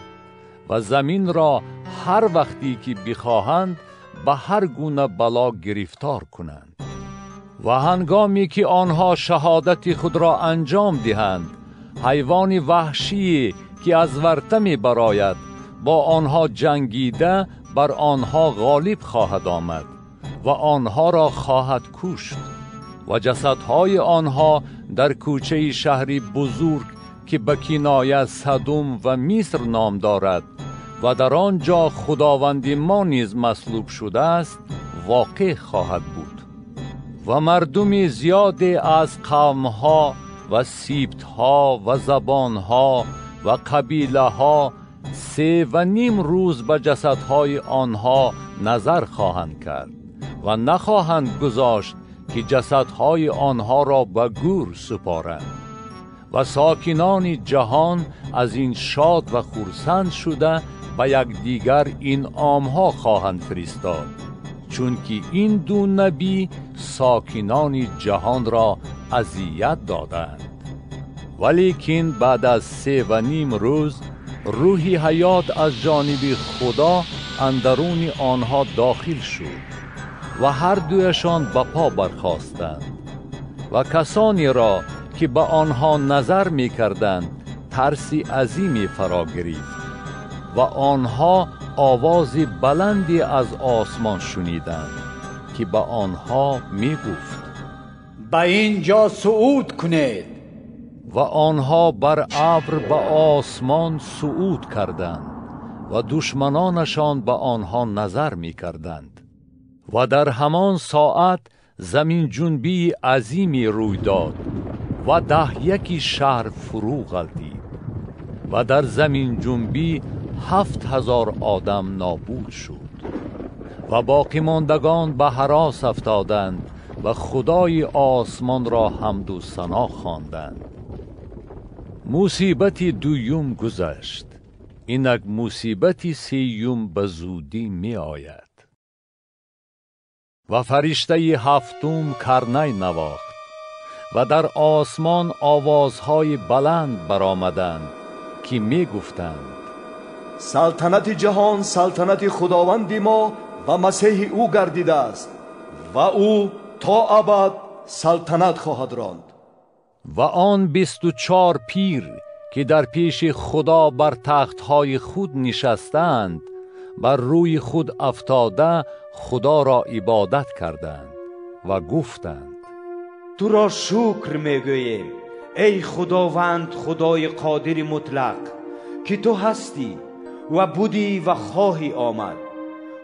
ва заминро ҳар вақте ки бихоҳанд ба ҳар гуна бало гирифтор кунанд. Ва ҳангоме ки онҳо шаҳодати худро анҷом диҳанд, ҳайвони ваҳшие ки аз варта мебарояд бо онҳо ҷангида бар онҳо ғолиб хоҳад омад ва онҳоро хоҳад кушт. و جسدهای آنها در کوچه شهری بزرگ که به کنایه سدوم و مصر نام دارد و در آنجا خداوند ما نیز مصلوب شده است واقع خواهد بود. و مردم زیادی از قومها و سیبتها و زبانها و قبیله ها 3.5 روز به جسدهای آنها نظر خواهند کرد و نخواهند گذاشت که جسدهای آنها را به گور سپارند. و ساکنان جهان از این شاد و خرسند شده به یکدیگر این عامها خواهند فرستاد، چون که این دو نبی ساکنان جهان را اذیت دادند. ولیکن بعد از 3.5 روز روح حیات از جانب خدا اندرون آنها داخل شد و هر دویشان به پا برخاستند و کسانی را که به آنها نظر می کردند ترس عظیمی فرا گرفت و آنها آواز بلندی از آسمان شنیدند که به آنها می گفت: به اینجا صعود کنید. و آنها بر ابر به آسمان صعود کردند و دشمنانشان به آنها نظر می کردند. و در همان ساعت زمین جنبی عظیمی روی داد و 10 شهر فرو غلطید و در زمین جنبی 7000 آدم نابود شد و باقی ماندگان به هراس افتادند و خدای آسمان را حمد و ثنا خواندند. مصیبت دویم گذشت، اینک مصیبت سیوم به زودی می آید. و فرشته هفتم کرنه نواخت و در آسمان آوازهای بلند برآمدند که می گفتند: سلطنت جهان سلطنت خداوند ما و مسیح او گردیده است و او تا ابد سلطنت خواهد راند. و آن 24 پیر که در پیش خدا بر تختهای خود نشستند بر روی خود افتاده خدا را عبادت کردند و گفتند: تو را شکر میگوییم ای خداوند، خدای قادر مطلق، که تو هستی و بودی و خواهی آمد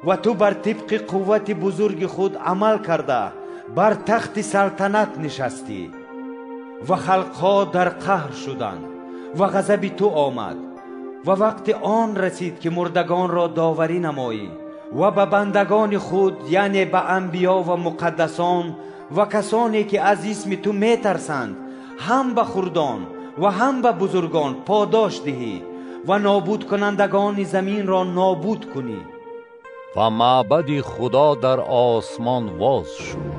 و تو بر طبق قوت بزرگ خود عمل کرده بر تخت سلطنت نشستی و خلقها در قهر شدند و غضب تو آمد و وقت آن رسید که مردگان را داوری نمایی و به بندگان خود، یعنی به انبیا و مقدسان و کسانی که از اسم تو میترسند، هم به خردان و هم به بزرگان پاداش دهی و نابود کنندگان زمین را نابود کنی. و معبد خدا در آسمان واز شد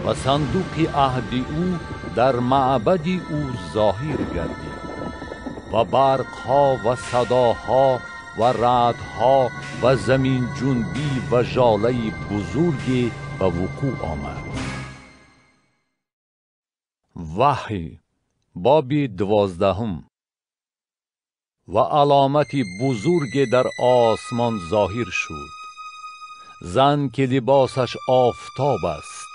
و صندوق عهد او در معبد او ظاهر گردید و برقها و صداها و رعدها و زمین جنبی و ژاله بزرگی به وقوع آمد. وحی باب 12. و علامت بزرگ در آسمان ظاهر شد: زن که لباسش آفتاب است،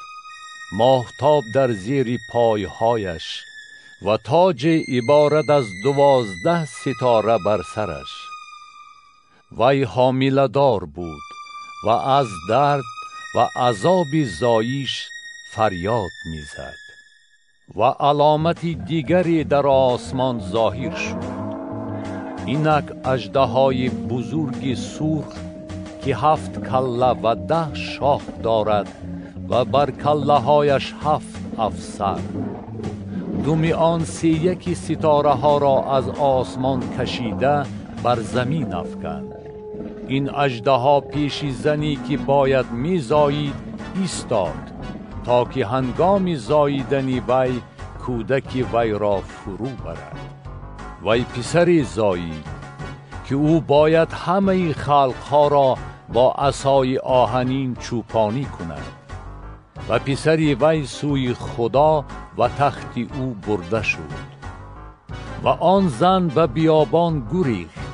ماهتاب در زیر پایهایش و تاج عبارت از 12 ستاره بر سرش. وی حامله دار بود و از درد و عذاب زایش فریاد میزد. و علامت دیگری در آسمان ظاهر شد: اینک اژدهای بزرگ سرخ که 7 کله و 10 شاخ دارد و بر کله هایش 7 افسر. دم آن 31 ستاره ها را از آسمان کشیده بر زمین افکند. این اژدها پیش زنی که باید میزایید ایستاد تا که هنگام زاییدن وی کودک وی را فرو برد. وی پسری زایید که او باید همه خلقها را با عصای آهنین چوپانی کند. و پسری وی سوی خدا و تخت او برده شد. و آن زن به بیابان گریخت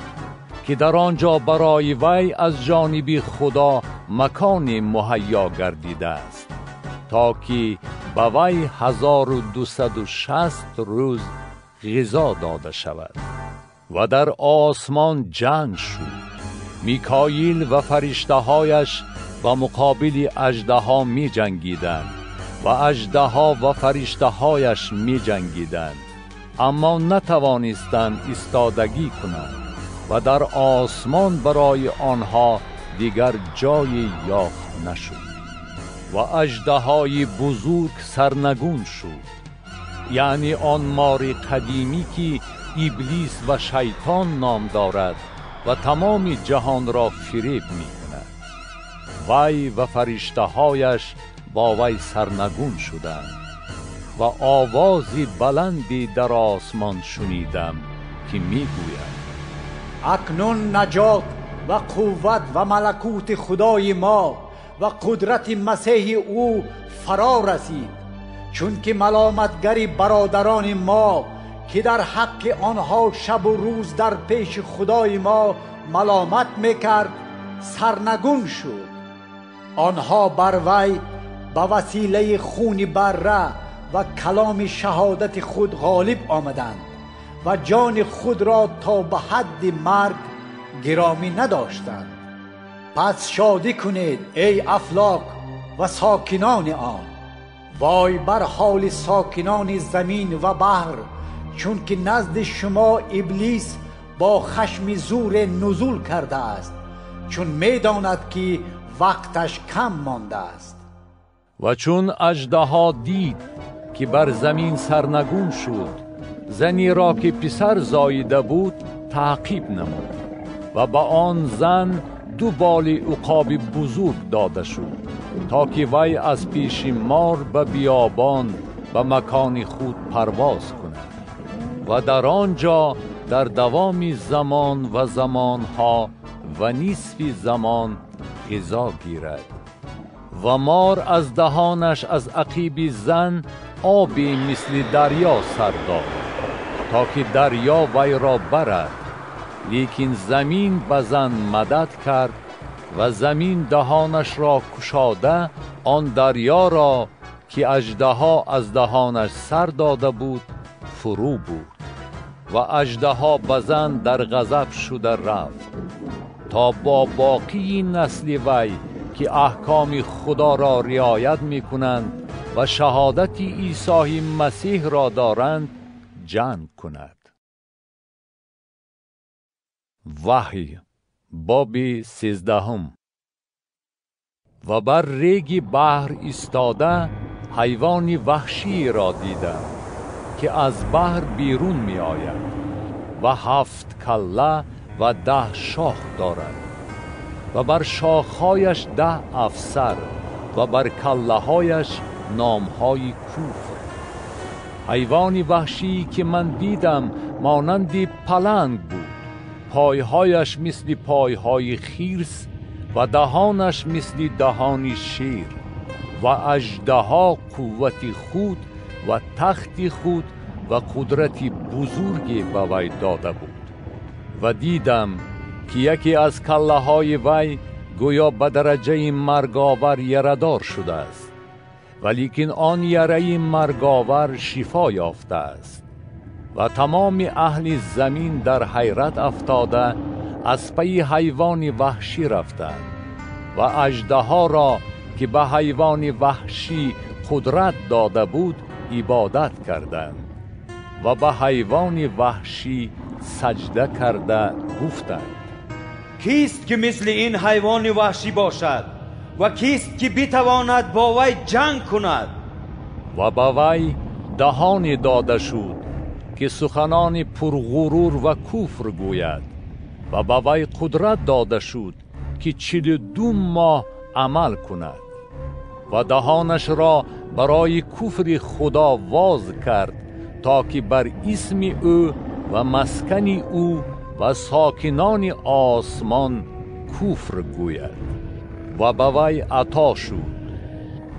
که در آنجا برای وی از جانب خدا مکان مهیا گردیده است تا که ба вай 1260 рӯз ғизо дода шавад. Ва дар осмон ҷанг шуд. Микоил ва фариштаҳояш ба муқобили аждаҳо меҷангиданд ва аждаҳо ва фариштаҳояш меҷангиданд, аммо натавонистанд истодагӣ кунанд ва дар осмон барои онҳо дигар ҷое ёфт нашуд. Ва аждаҳои бузург сарнагун шуд, яъне он мори қадимӣ ки Иблис ва Шайтон ном дорад ва тамоми ҷаҳонро фиреб мекунад. Вай ва фариштаҳояш бо вай сарнагун шуданд ва овози баланде дар осмон шунидам ки мегӯяд: акнун наҷот ва қувват ва малакути Худои мо ва қудрати Масеҳи ӯ фаро расид, чунки маломатгари бародарони мо ки дар ҳаққи онҳо шабу рӯз дар пеши Худои мо маломат мекард, сарнагун шуд. Онҳо бар вай ба василаи хуни барра ва каломи шаҳодати худ ғолиб омаданд ва ҷони худро то ба ҳадди марг гиромӣ надоштанд. Пас шодӣ кунед, эй афлок ва сокинони он. Вой бар ҳоли сокинони замин ва баҳр, чунки назди шумо Иблис бо хашми зуре нузул кардааст, чун медонад ки вақташ кам мондааст. Ва чун аждаҳо дид ки бар замин сарнагун шуд, занеро ки писар зоида буд таъқиб намуд ва ба он зан ду боли уқоби бузург дода шуд, то ки вай аз пеши мор ба биёбон ба макони худ парвоз кунад ва дар он ҷо дар давоми замон ва замонҳо ва нисфи замон ғизо гирад. Ва мор аз даҳонаш аз ақиби зан оби мисли дарё сар дод, то ки дарё вайро барад. Лекин замин ба зан мадад кард ва замин даҳонашро кушода он дарёро ки аждаҳо аз даҳонаш сар дода буд фурӯ бурд. Ва аждаҳо ба зан дар ғазаб шуда рафт, то бо боқии насли вай ки аҳкоми Худоро риоят мекунанд ва шаҳодати Исои Масеҳро доранд ҷанг кунад. Ваҳй, боби 13. Ва бар реги баҳр истода ҳайвони ваҳширо дидам ки аз баҳр берун меояд ва 7 калла ва 10 шох дорад ва бар шохҳояш 10 афсар ва бар каллаҳояш номҳои куфр. Ҳайвони ваҳшие ки ман дидам монанди паланг буд, пойҳояш мисли пойҳои хирс ва даҳонаш мисли даҳони шер. Ва аждаҳо қуввати худ ва тахти худ ва қудрати бузурге ба вай дода буд. Ва дидам ки яке аз каллаҳои вай гӯё ба дараҷаи марговар ярадор шудааст, валекин он яраи марговар шифо ёфтааст. Ва тамоми аҳли замин дар ҳайрат афтода аз пайи ҳайвони ваҳшӣ рафтанд ва аждаҳоро ки ба ҳайвони ваҳшӣ қудрат дода буд ибодат карданд ва ба ҳайвони ваҳшӣ саҷда карда гуфтанд: кист ки мисли ин ҳайвони ваҳшӣ бошад ва кист ки битавонад бо вай ҷанг кунад? Ва ба вай даҳоне дода шуд ки суханони пурғурур ва куфр гӯяд ва ба вай қудрат дода шуд ки 42 моҳ амал кунад ва даҳонашро барои куфри Худо воз кард, то ки бар исми ӯ ва маскани ӯ ва сокинони осмон куфр гӯяд. Ва ба вай ато шуд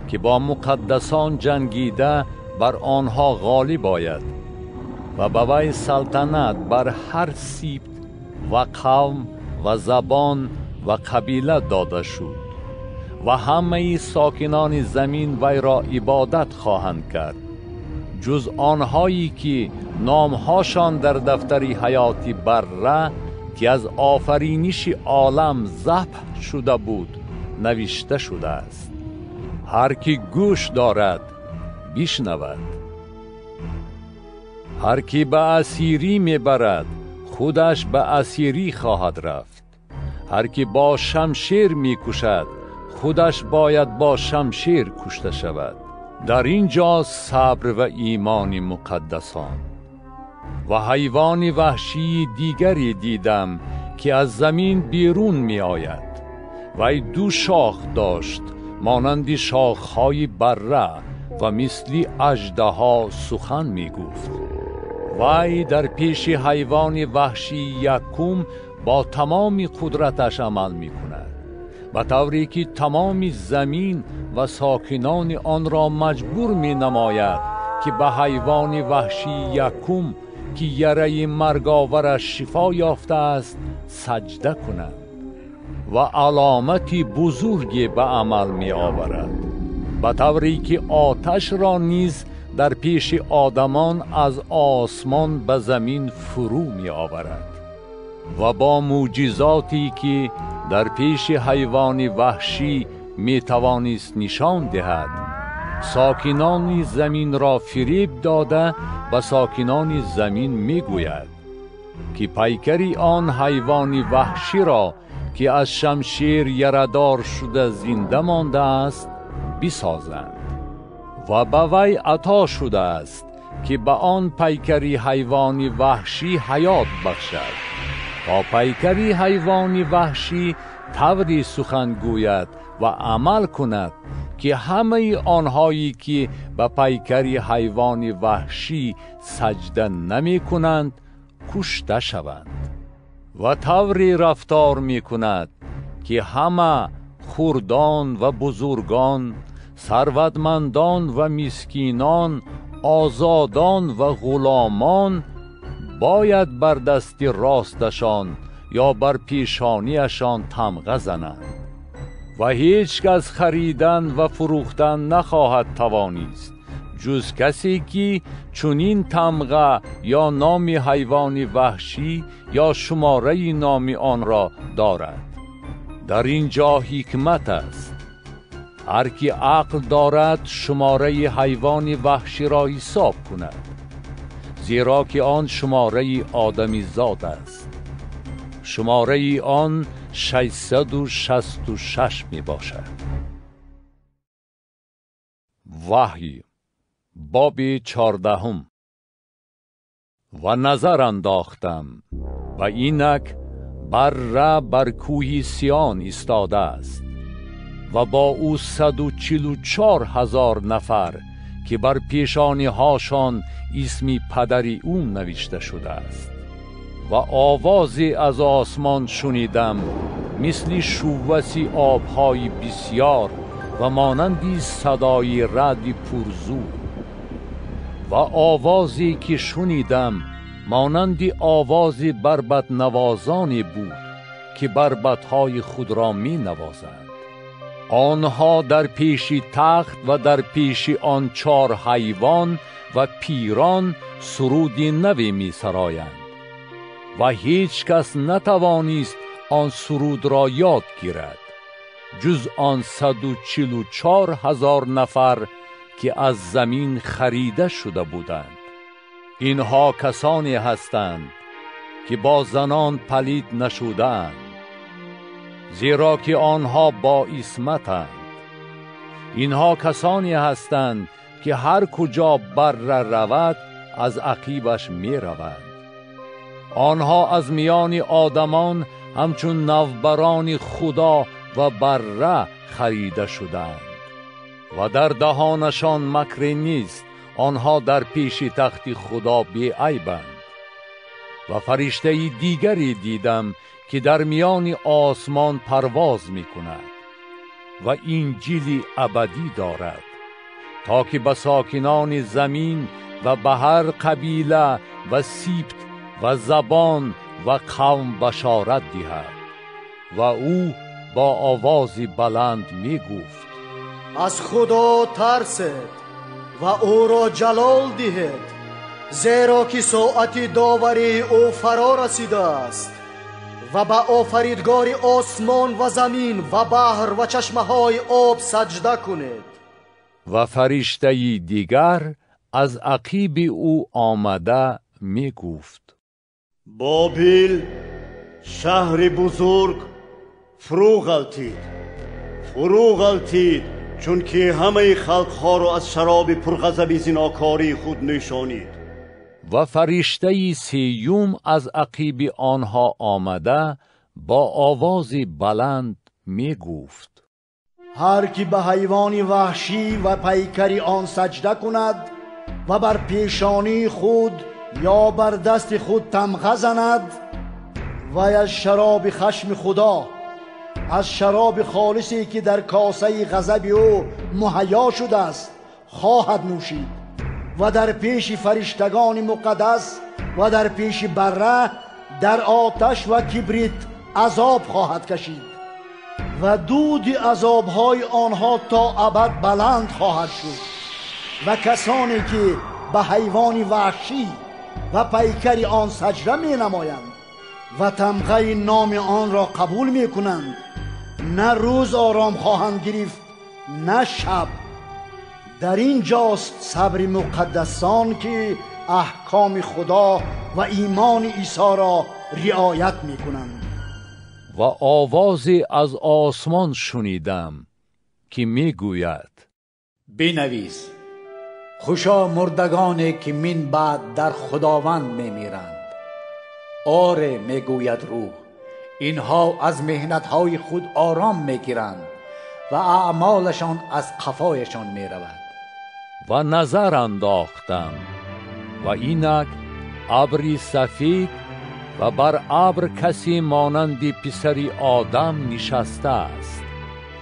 ки бо муқаддасон ҷангида бар онҳо ғолиб ояд ва ба вай салтанат бар ҳар сибт ва қавм ва забон ва қабила дода шуд. ва ҳамаи сокинони замин вайро ибодат хоҳанд кард, ҷуз онҳое ки номҳошон дар дафтари ҳаёти Барра, ки аз офариниши олам забҳ шуда буд, навишта шудааст. Ҳар ки гӯш дорад, бишнавад. Ҳар ки ба асирӣ мебарад, худаш ба асирӣ хоҳад рафт. Ҳар ки бо шамшер мекушад, худаш бояд бо шамшер кушта шавад. Дар ин ҷо сабр ва имони муқаддасон. Ва ҳайвони ваҳшии дигаре дидам, ки аз замин берун меояд. Вай ду шох дошт, монанди шохҳои барра, ва мисли аждаҳо сухан мегуфт. Вай дар пеши ҳайвони ваҳшии якум бо тамоми қудраташ амал мекунад, ба тавре ки тамоми замин ва сокинони онро маҷбур менамояд ки ба ҳайвони ваҳшии якум, ки яраи марговараш шифо ёфтааст, саҷда кунанд. Ва аломати бузурге ба амал меоварад, ба тавре ки оташро низ дар пеши одамон аз осмон ба замин фурӯ меоварад. Ва бо мӯъҷизоте ки дар пеши ҳайвони ваҳшӣ метавонист нишон диҳад, сокинони заминро фиреб дода ба сокинони замин мегӯяд ки пайкари он ҳайвони ваҳширо, ки аз шамшер ярадор шуда зинда мондааст, бисозанд. Ва ба вай ато шудааст ки ба он пайкари ҳайвони ваҳшӣ ҳаёт бахшад, то пайкари ҳайвони ваҳшӣ тавре сухан гӯяд ва амал кунад ки ҳамаи онҳое ки ба пайкари ҳайвони ваҳшӣ саҷда намекунанд, кушта шаванд. Ва тавре рафтор мекунад ки ҳама хурдон ва бузургон, сарватмандон ва мискинон, озодон ва ғуломон бояд бар дасти росташон ё бар пешониашон тамға зананд. Ва ҳеҷ кас харидан ва фурӯхтан нахоҳад тавонист, ҷуз касе ки чунин тамға ё номи ҳайвони ваҳшӣ ё шумораи номи онро дорад. Дар ин ҷо ҳикмат аст. Ҳар ки ақл дорад, шумораи ҳайвони ваҳширо ҳисоб кунад, зеро ки он шумораи одамизод аст. Шумораи он 666 мебошад. Ваҳй, боби 14. Ва назар андохтам ва инак Барра бар кӯҳи Сион истодааст ва бо ӯ 144,000 нафар, ки бар пешониҳошон исми падари ӯ навишта шудааст. Ва овозе аз осмон шунидам, мисли шувваси обҳои бисёр ва монанди садои раъди пурзур. Ва овозе ки шунидам монанди овози барбатнавозоне буд ки барбатҳои худро менавозанд. Онҳо дар пеши тахт ва дар пеши он чор ҳайвон ва пирон суруди наве месароянд ва ҳеҷ кас натавонист он сурудро ёд гирад, ҷуз он 144,000 нафар ки аз замин харида шуда буданд. Инҳо касоне ҳастанд ки бо занон палид нашудаанд, зеро ки онҳо бо исматанд. Инҳо касоне ҳастанд ки ҳар куҷо Барра равад, аз ақибаш мераванд. Онҳо аз миёни одамон ҳамчун навбарони Худо ва Барра харида шуданд ва дар даҳонашон макре нест. Онҳо дар пеши тахти Худо беайбанд. Ва фариштаи дигаре дидам ки дар миёни осмон парвоз мекунад ва инҷили абадӣ дорад, то ки ба сокинони замин ва ба ҳар қабила ва сибт ва забон ва қавм башорат диҳад. Ва ӯ با آوازی بلند می گفت: از خدا ترسید و او را جلال دهید، زیرا که ساعت داوری او فرا رسیده است و به آفریدگار آسمان و زمین و بحر و چشمه های آب سجده کنید. و فرشته دیگر از عقیب او آمده می گفت: بابل شهر بزرگ فرو غلتید، فرو غلتید، چون که همه خلقها را از شراب پرغضب زناکاری خود نشانید. و فرشته سیوم از عقیب آنها آمده با آواز بلند می گفت: هر کی به حیوان وحشی و پیکر آن سجده کند و بر پیشانی خود یا بر دست خود تمغه زند، وی از شراب خشم خدا، از شراب خالصی که در کاسه غضب او مهیا شده است، خواهد نوشید و در پیش فرشتگان مقدس و در پیش بره در آتش و کبریت عذاب خواهد کشید و دود عذابهای آنها تا ابد بلند خواهد شد. و کسانی که به حیوان وحشی و پیکر آن سجده می نمایند و تمغه نام آن را قبول می کنند، نه روز آرام خواهند گرفت نه شب. در این جاست صبر مقدسان که احکام خدا و ایمان عیسی را رعایت می کنند. و آوازی از آسمان شنیدم که می گوید: بنویس خوشا مردگانی که من بعد در خداوند می میرند. آره، می گوید روح، اینها از محنتهای خود آرام می گیرند و اعمالشان از قفایشان می رود. و نظر انداختم و اینک ابری سفید و بر ابر کسی مانند پسری آدم نشسته است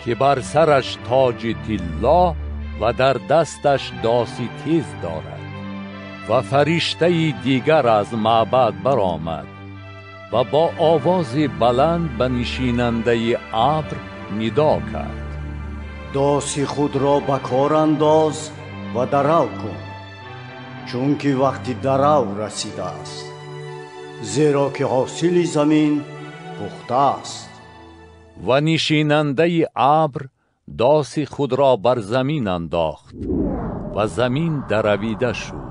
که بر سرش تاج طلا و در دستش داسی تیز دارد. و فرشته دیگر از معبد برآمد و با آواز بلند به نشیننده ابر ندا کرد: داسی خود را به کار انداز و درو کن، چون که وقتی درو رسیده است، زیرا که حاصل زمین پخته است. و نشیننده ابر داسی خود را بر زمین انداخت و زمین درویده شد.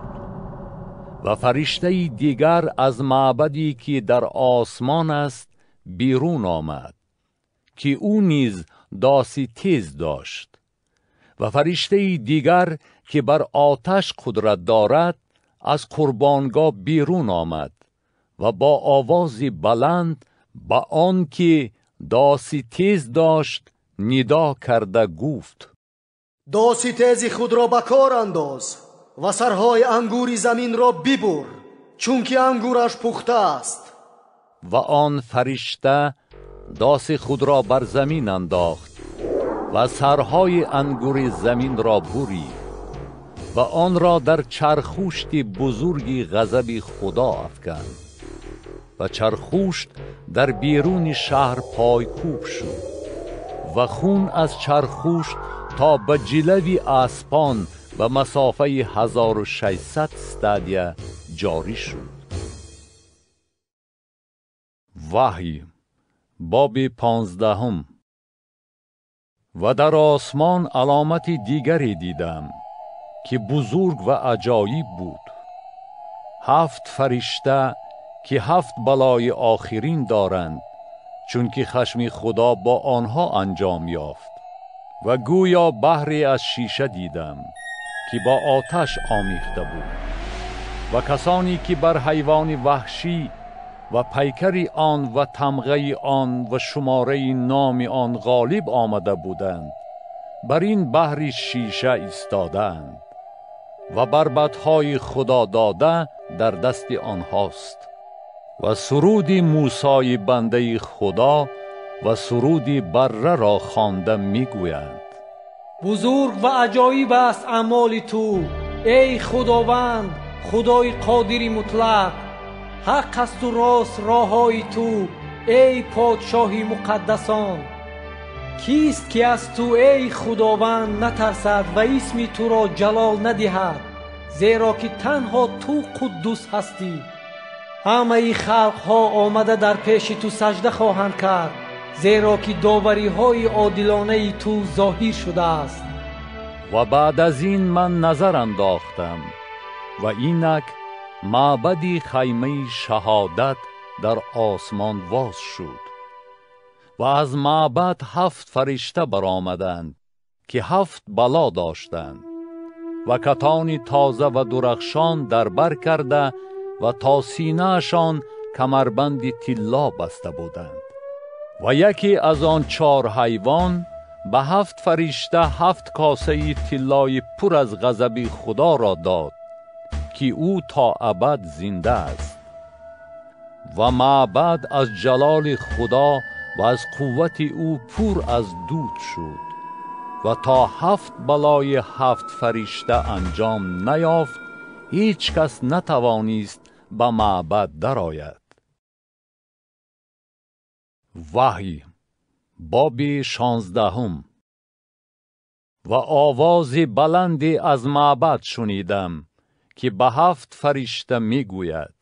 و فرشته دیگر از معبدی که در آسمان است بیرون آمد که او نیز داسی تیز داشت. و فرشته دیگر که بر آتش قدرت دارد از قربانگاه بیرون آمد و با آواز بلند به آن که داسی تیز داشت ندا کرده گفت: داسی تیز خود را به کار انداز و سرهای انگور زمین را ببر، چون که انگورش پخته است. و آن فرشته داس خود را بر زمین انداخت و سرهای انگور زمین را برید و آن را در چرخوشت بزرگ غضب خدا افکند و چرخوشت در بیرون شهر پایکوب شد و خون از چرخوشت تا به جلوی اسپان به مسافه 1600 استادیه جاری شد. وحی باب 15. و در آسمان علامت دیگری دیدم که بزرگ و عجایب بود. 7 فرشته که 7 بلای آخرین دارند، چون که خشم خدا با آنها انجام یافت. و گویا بحری از شیشه دیدم که با آتش آمیخته بود و کسانی که بر حیوان وحشی و پیکر آن و تمغه آن و شماره نام آن غالب آمده بودند، بر این بحر شیشه ایستادند و بربطهای خدا داده در دست آنهاست. و سرود موسی بنده خدا و سرود بره را خوانده میگویند: بزرگ و عجایب است اعمال تو ای خداوند، خدای قادری مطلق. حق است و راست راههای تو ای پادشاهی مقدسان. Кист ки аз ту, эй Худованд, натарсад ва исми туро ҷалол надиҳад, зеро ки танҳо ту қуддус ҳастӣ. Ҳамаи халқҳо омада дар пеши ту сажда хоҳанд кард, зеро ки довариҳои одилонаи ту зоҳир шудааст. Ва баъд аз ин ман назар андохтам ва инак маъбади хаймаи шаҳодат дар осмон воз шуд ва аз маъбад 7 фаришта баромаданд ки 7 бало доштанд ва катони тоза ва дурахшон дар бар карда ва то синаашон камарбанди тилло баста буданд. Ва яке аз он 4 ҳайвон ба 7 фаришта 7 косаи тиллои пур аз ғазаби Худоро дод ки ӯ то абад зинда аст. Ва маъбад аз ҷалоли Худо ва аз қуввати ӯ пур аз дуд шуд ва то 7 балои 7 фаришта анҷом наёфт, ҳеҷ кас натавонист ба маъбад дарояд. Ваҳй, боби 16. Ва овози баланде аз маъбад шунидам ки ба 7 фаришта мегӯяд: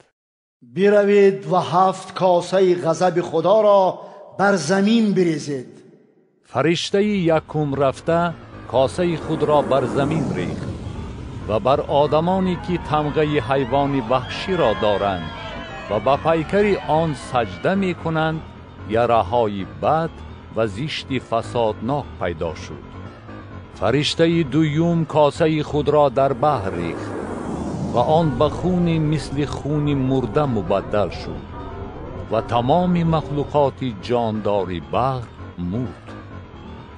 биравед ва 7 косаи ғазаби Худоро бар замин бирезед. Фариштаи якум рафта косаи худро бар замин рехт ва бар одамоне ки тамғаи ҳайвони ваҳширо доранд ва ба пайкари он саҷда мекунанд, яраҳои бад ва зишти фасоднок пайдо шуд. Фариштаи дуюм косаи худро дар баҳр рехт ва он ба хуни мисли хуни мурда мубаддал шуд ва тамоми махлуқоти ҷондори баҳр мурд.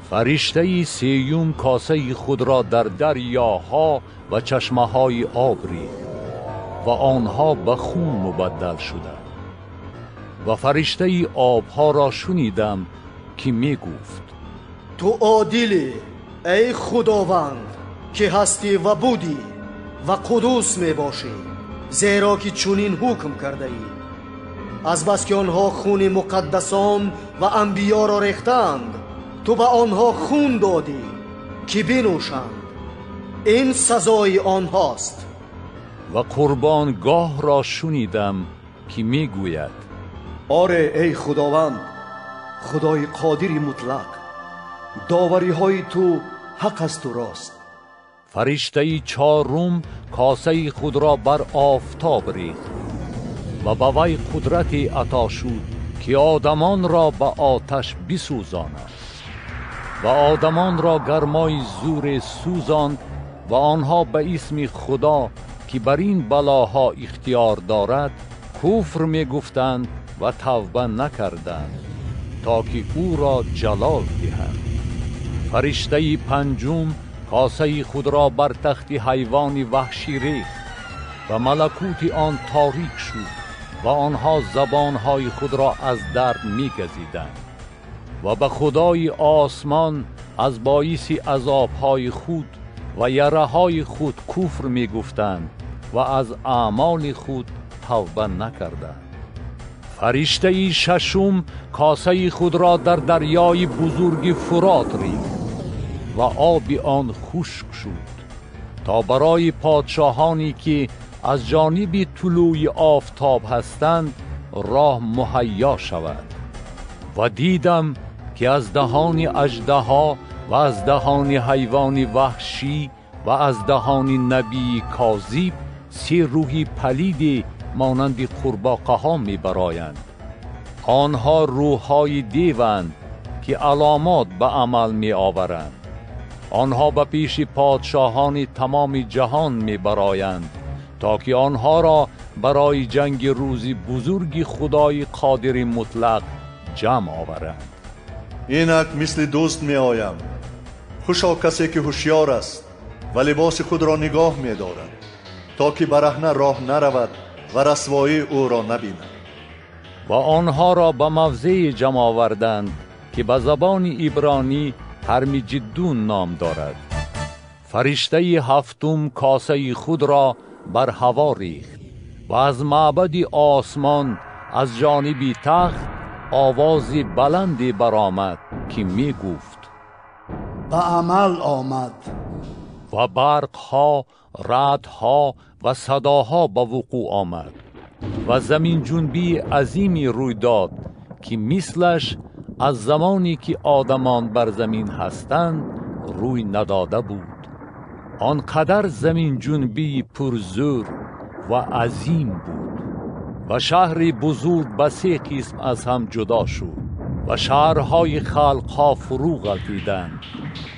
Фариштаи сеюм косаи худро дар дарёҳо ва чашмаҳои об рехт ва онҳо ба хун мубаддал шуданд. Ва фариштаи обҳоро шунидам ки мегуфт: ту одилӣ, эй Худованд, ки ҳастӣ ва будӣ ва қуддус мебошӣ, зеро ки чунин ҳукм кардаӣ. Аз бас ки онҳо хуни муқаддасон ва анбиёро рехтаанд, ту ба онҳо хун додӣ ки бинӯшанд. Ин сазои онҳост. Ва қурбонгоҳро шунидам ки мегӯяд: оре, эй Худованд, Худои қодири мутлақ, довариҳои ту ҳақ асту рост. Фариштаи чорум косаи худро бар офтоб рехт ва ба вай қудрате ато шуд ки одамонро ба оташ бисӯзонад ва одамонро гармои зуре сӯзонд ва онҳо ба исми Худо ки бар ин балоҳо ихтиёр дорад куфр мегуфтанд ва тавба накарданд то ки ӯро ҷалол диҳанд. Фариштаи панҷум косаи худро бар тахти ҳайвони ваҳшӣ рехт ва малакути он торик шуд ва онҳо забонҳои худро аз дард мегазиданд ва ба Худои осмон аз боиси азобҳои худ ва яраҳои худ куфр мегуфтанд ва аз аъмоли худ тавба накарданд. Фариштаи шашум косаи худро дар дарёи бузурги Фурот рехт ва оби он хушк шуд то барои подшоҳоне ки аз ҷониби тулӯи офтоб ҳастанд роҳ муҳайё шавад. Ва дидам ки аз даҳони аждаҳо ва аз даҳони ҳайвони ваҳшӣ ва аз даҳони набии козиб 3 рӯҳи палиде монанди қурбоқаҳо мебароянд. Онҳо рӯҳҳои деванд ки аломот ба амал меоваранд. Онҳо ба пеши подшоҳони тамоми ҷаҳон мебароянд то ки онҳоро барои ҷанги рӯзи бузурги Худои қодири мутлақ ҷамъ оваранд. Инак мисли дӯст меоям. Хушо касе ки ҳушёр аст ва либоси худро нигоҳ медорад то ки бараҳна роҳ наравад ва расвоии ӯро набинад. Ва онҳоро ба мавзеи ҷамъ оварданд ки ба забони ибронӣ Ҳармиҷиддун ном дорад. Фариштаи ҳафтум косаи худро бар ҳаво рехт ва аз маъбади осмон аз ҷониби тахт овози баланде баромад که می گفت: به عمل آمد. و برقها، رعدها و صداها به وقوع آمد و زمین جنبی عظیمی روی داد که مثلش از زمانی که آدمان بر زمین هستند روی نداده بود. آنقدر زمین جنبی پرزور و عظیم بود و شهر بزرگ به 3 قسم از هم جدا شد و شهرهای خلقها فرو غلطیدند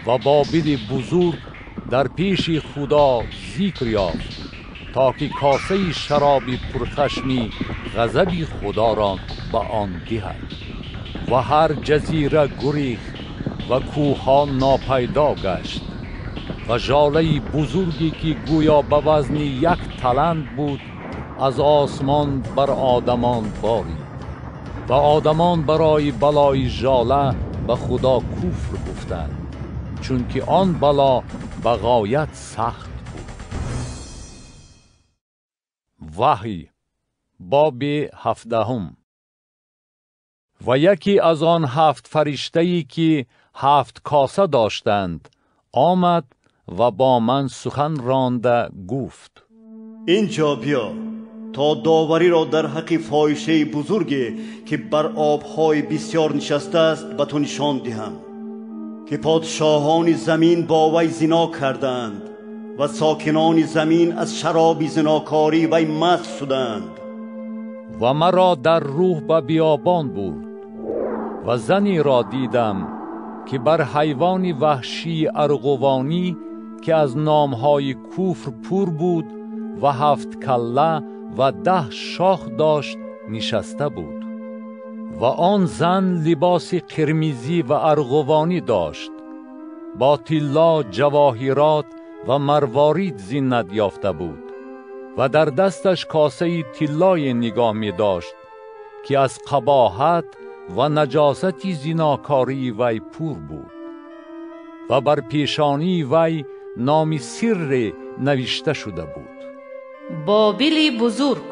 و بابل بزرگ در پیش خدا ذکر یافت تا که کاسه شراب پرخشمی غضب خدا را به آن دهد. و هر جزیره گریخت و کوهها ناپیدا گشت و ژاله بزرگی که گویا به وزن 1 تلنت بود از آسمان بر آدمان بارید و آدمان برای بلای ژاله به خدا کفر گفتند، چون که آن بلا به غایت سخت بود. وحی باب 17. و یکی از آن 7 فرشته‌ای که 7 کاسه داشتند آمد و با من سخن رانده گفت: اینجا بیا تا داوری را در حق فاحشه بزرگی که بر آبهای بسیار نشسته است به تو نشان دهم، که پادشاهان زمین با وی زنا کردند و ساکنان زمین از شراب زناکاری وی مست شدند. و مرا در روح به بیابان برد و زنی را دیدم که بر حیوان وحشی ارغوانی که از نامهای کفر پر بود و 7 کله و 10 شاخ داشت نشسته بود. و آن زن لباس قرمزی و ارغوانی داشت، با طلا، جواهرات و مروارید زینت یافته بود و در دستش کاسه طلای نگاه می داشت که از قباحت و نجاست زیناکاری وی پر بود و بر پیشانی وی نام سر نوشته شده بود: بابل بزرگ،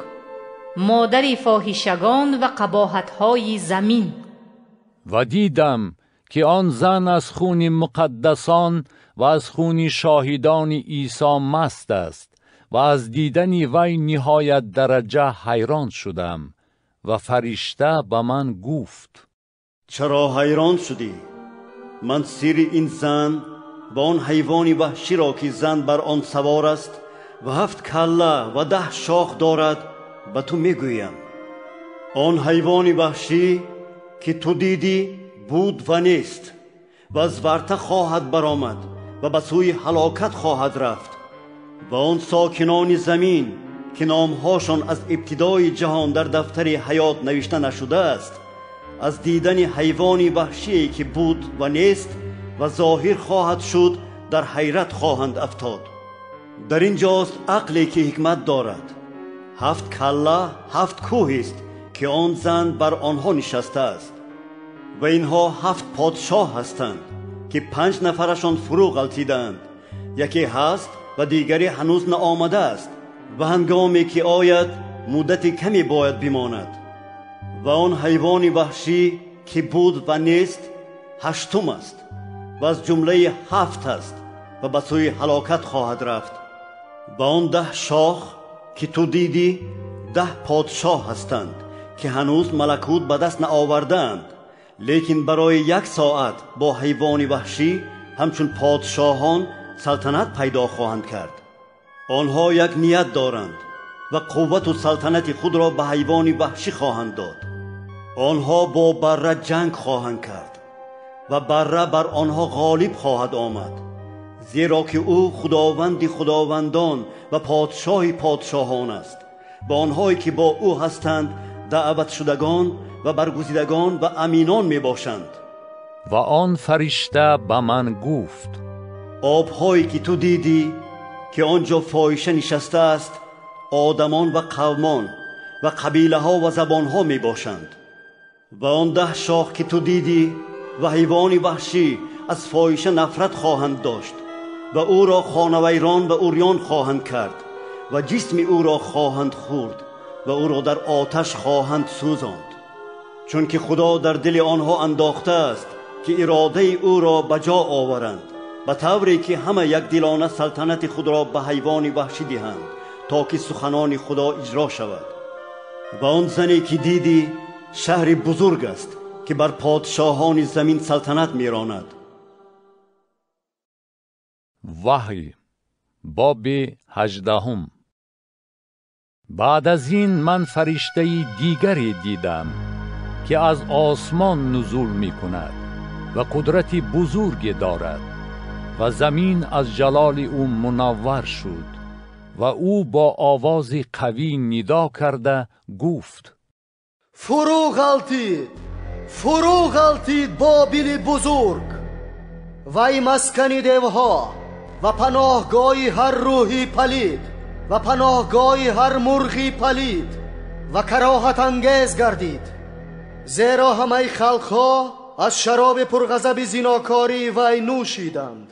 مادر فاحشگان و قباحت‌های زمین. و دیدم که آن زن از خون مقدسان و از خون شاهدان عیسی مست است و از دیدن وی نهایت درجه حیران شدم. و فرشته به من گفت: چرا حیران شدی؟ من سیر این زن و آن حیوان وحشی را که زن بر آن سوار است و 7 کله و 10 شاخ دارد به تو میگویم. آن حیوان وحشی که تو دیدی بود و نیست و از ورطه خواهد برآمد و به سوی هلاکت خواهد رفت. و آن ساکنان زمین که نامهاشان از ابتدای جهان در دفتر حیات نوشته نشده است، از دیدن حیوان وحشی که بود و نیست و ظاهر خواهد شد در حیرت خواهند افتاد. در اینجاست عقلی که حکمت دارد. 7 کله 7 کوه است که آن زن بر آنها نشسته است و اینها 7 پادشاه هستند که 5 نفرشان فرو غلطیدند، یکی هست و دیگری هنوز نآمده است و هنگامی که آید مدت کمی باید بماند. و آن حیوان وحشی که بود و نیست 8 است و از جمله 7 است و به سوی هلاکت خواهد رفت. و آن 10 شاخ که تو دیدی 10 پادشاه هستند که هنوز ملکوت به دست نآوردند، لیکن برای 1 ساعت با حیوان وحشی همچون پادشاهان سلطنت پیدا خواهند کرد. آنها یک نیت دارند و قوت و سلطنت خود را به حیوان وحشی خواهند داد. آنها با بره جنگ خواهند کرد و بره بر آنها غالب خواهد آمد، زیرا که او خداوند خداوندان و پادشاه پادشاهان است. با آنهایی که با او هستند دعوت شدگان و برگزیدگان و امینان می باشند. و آن فرشته به من گفت: آبهایی که تو دیدی که آنجا فاحشه نشسته است، آدمان و قومان و قبیله ها و زبان ها می باشند. و آن 10 شاخ که تو دیدی و حیوان وحشی از فاحشه نفرت خواهند داشت و او را خانه ویران و عریان خواهند کرد و جسم او را خواهند خورد و او را در آتش خواهند سوزاند، چون که خدا در دل آنها انداخته است ки иродаи ӯро ба ҷо оваранд, ба тавре ки ҳама якдилона салтанати худро ба ҳайвони ваҳшӣ диҳанд, то ки суханони Худо иҷро шавад. Ва он зане ки дидӣ шаҳри бузург аст, ки бар подшоҳони замин салтанат меронад. Ваҳй, боби 18. Баъд аз ин ман фариштаи дигаре дидам, ки аз осмон нузул мекунад ва қудрати бузурге дорад, ва замин аз ҷалоли ӯ мунаввар шуд, ва ӯ бо овози қавӣ нидо карда гуфт: фурӯ ғалтид, фурӯ ғалтид Бобили бузург, вай маскани девҳо ва паноҳгоҳи ҳар рӯҳи палид ва паноҳгоҳи ҳар мурғи палид ва кароҳатангез гардид, зеро ҳамаи халқҳо аз шароби пурғазаби зинокории вай нӯшиданд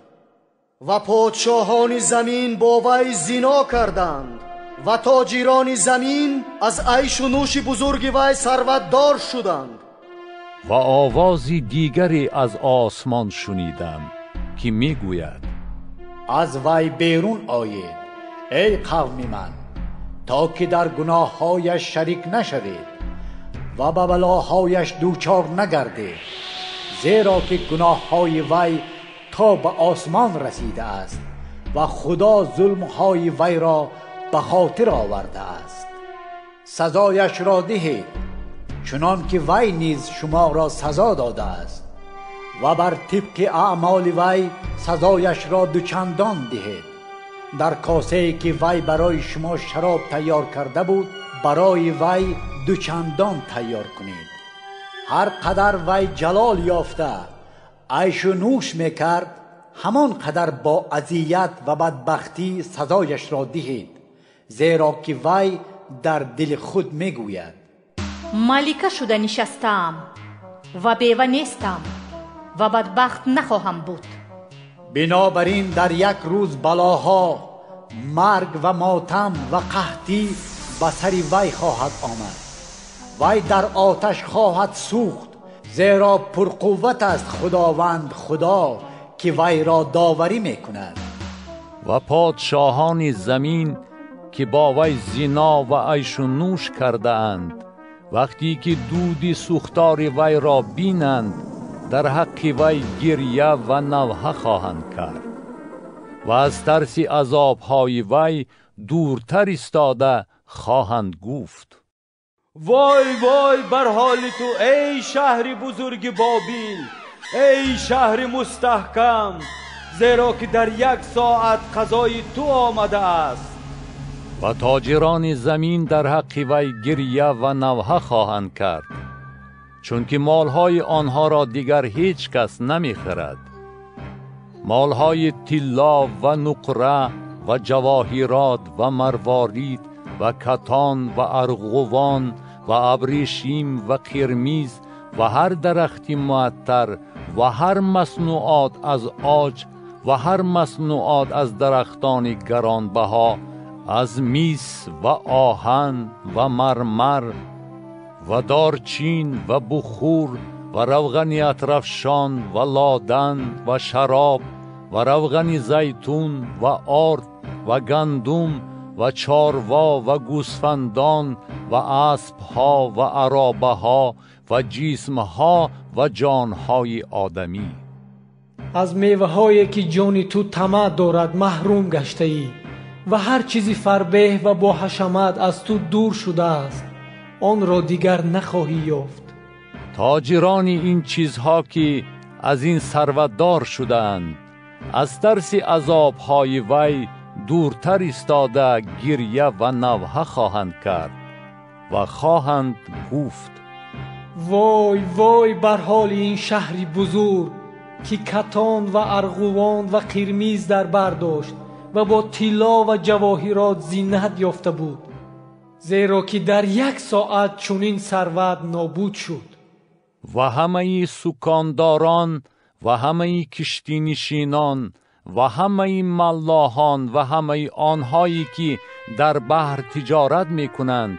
ва подшоҳони замин бо вай зино карданд ва тоҷирони замин аз айшу нӯши бузурги вай сарватдор шуданд. Ва овози дигаре аз осмон шунидам, ки мегӯяд: аз вай берун оед, эй қавми ман, то ки дар гуноҳҳояш шарик нашавед ва ба балоҳояш дучор нагардед, зеро ки гуноҳҳои вай то ба осмон расидааст ва Худо зулмҳои вайро ба хотир овардааст. Сазояшро диҳед, чунон ки вай низ шуморо сазо додааст, ва бар тибқи аъмоли вай сазояшро дучандон диҳед. Дар косае ки вай барои шумо шароб тайёр карда буд, барои вай дучандон тайёр кунед. Ҳар қадар вай ҷалол ёфта айшу нӯш мекард, ҳамон қадар бо азият ва бадбахтӣ сазояшро диҳед, зеро ки вай дар дили худ мегӯяд: малика шуда нишастаам ва бева нестам ва бадбахт нахоҳам буд. Бинобар ин дар як рӯз балоҳо, марг ва мотам ва қаҳтӣ ба сари вай хоҳад омад. Вай дар оташ хоҳад сӯхт, зеро пурқувват аст Худованд Худо, ки вайро доварӣ мекунад. Ва подшоҳони замин ки бо вай зино ва айшу нӯш кардаанд, вақте ки дуди сӯхтори вайро бинанд, дар ҳаққи вай гиря ва навҳа хоҳанд кард ва аз тарси азобҳои вай дуртар истода хоҳанд гуфт: вой вой бар ҳоли ту, эй шаҳри бузурги Бобил, эй шаҳри мустаҳкам, зеро ки дар як соат қазои ту омадааст. Ва тоҷирони замин дар ҳаққи вай гиря ва навҳа хоҳанд кард, чунки молҳои онҳоро дигар ҳеҷ кас намехӯрад. Молҳои тилло ва нуқра ва ҷавоҳирот ва марворид ва катон ва арғувон ва абрешим ва қирмиз ва ҳар дарахти муаттар ва ҳар маснуот аз оҷ ва ҳар маснуот аз дарахтони гаронбаҳо, аз мис ва оҳан ва мармар ва дорчин ва бухур ва равғани атрафшон ва ладан ва шароб ва равғани зайтун ва орд ва гандум ва чорво ва гӯсфандон ва аспҳо ва аробаҳо ва ҷисмҳо ва ҷонҳои одамӣ. Аз меваҳое ки ҷони ту тамаъ дорад маҳрум гаштаӣ ва ҳар чизи фарбеҳ ва бо ҳашамат аз ту дур шудааст, онро дигар нахоҳӣ ёфт. Тоҷирони ин чизҳо ки аз ин сарватдор шудаанд, аз тарси азобҳои вай дуртар истода гиря ва навҳа хоҳанд кард ва хоҳанд гуфт: вой вой бар ҳоли ин шаҳри бузург, ки катон ва арғувон ва қирмиз дар бар дошт ва бо тилло ва ҷавоҳирот зинат ёфта буд, зеро ки дар як соат чунин сарват нобуд шуд. Ва ҳамаи сукондорон ва ҳамаи киштинишинон ва ҳамаи маллоҳон ва ҳамаи онҳое ки дар баҳр тиҷорат мекунанд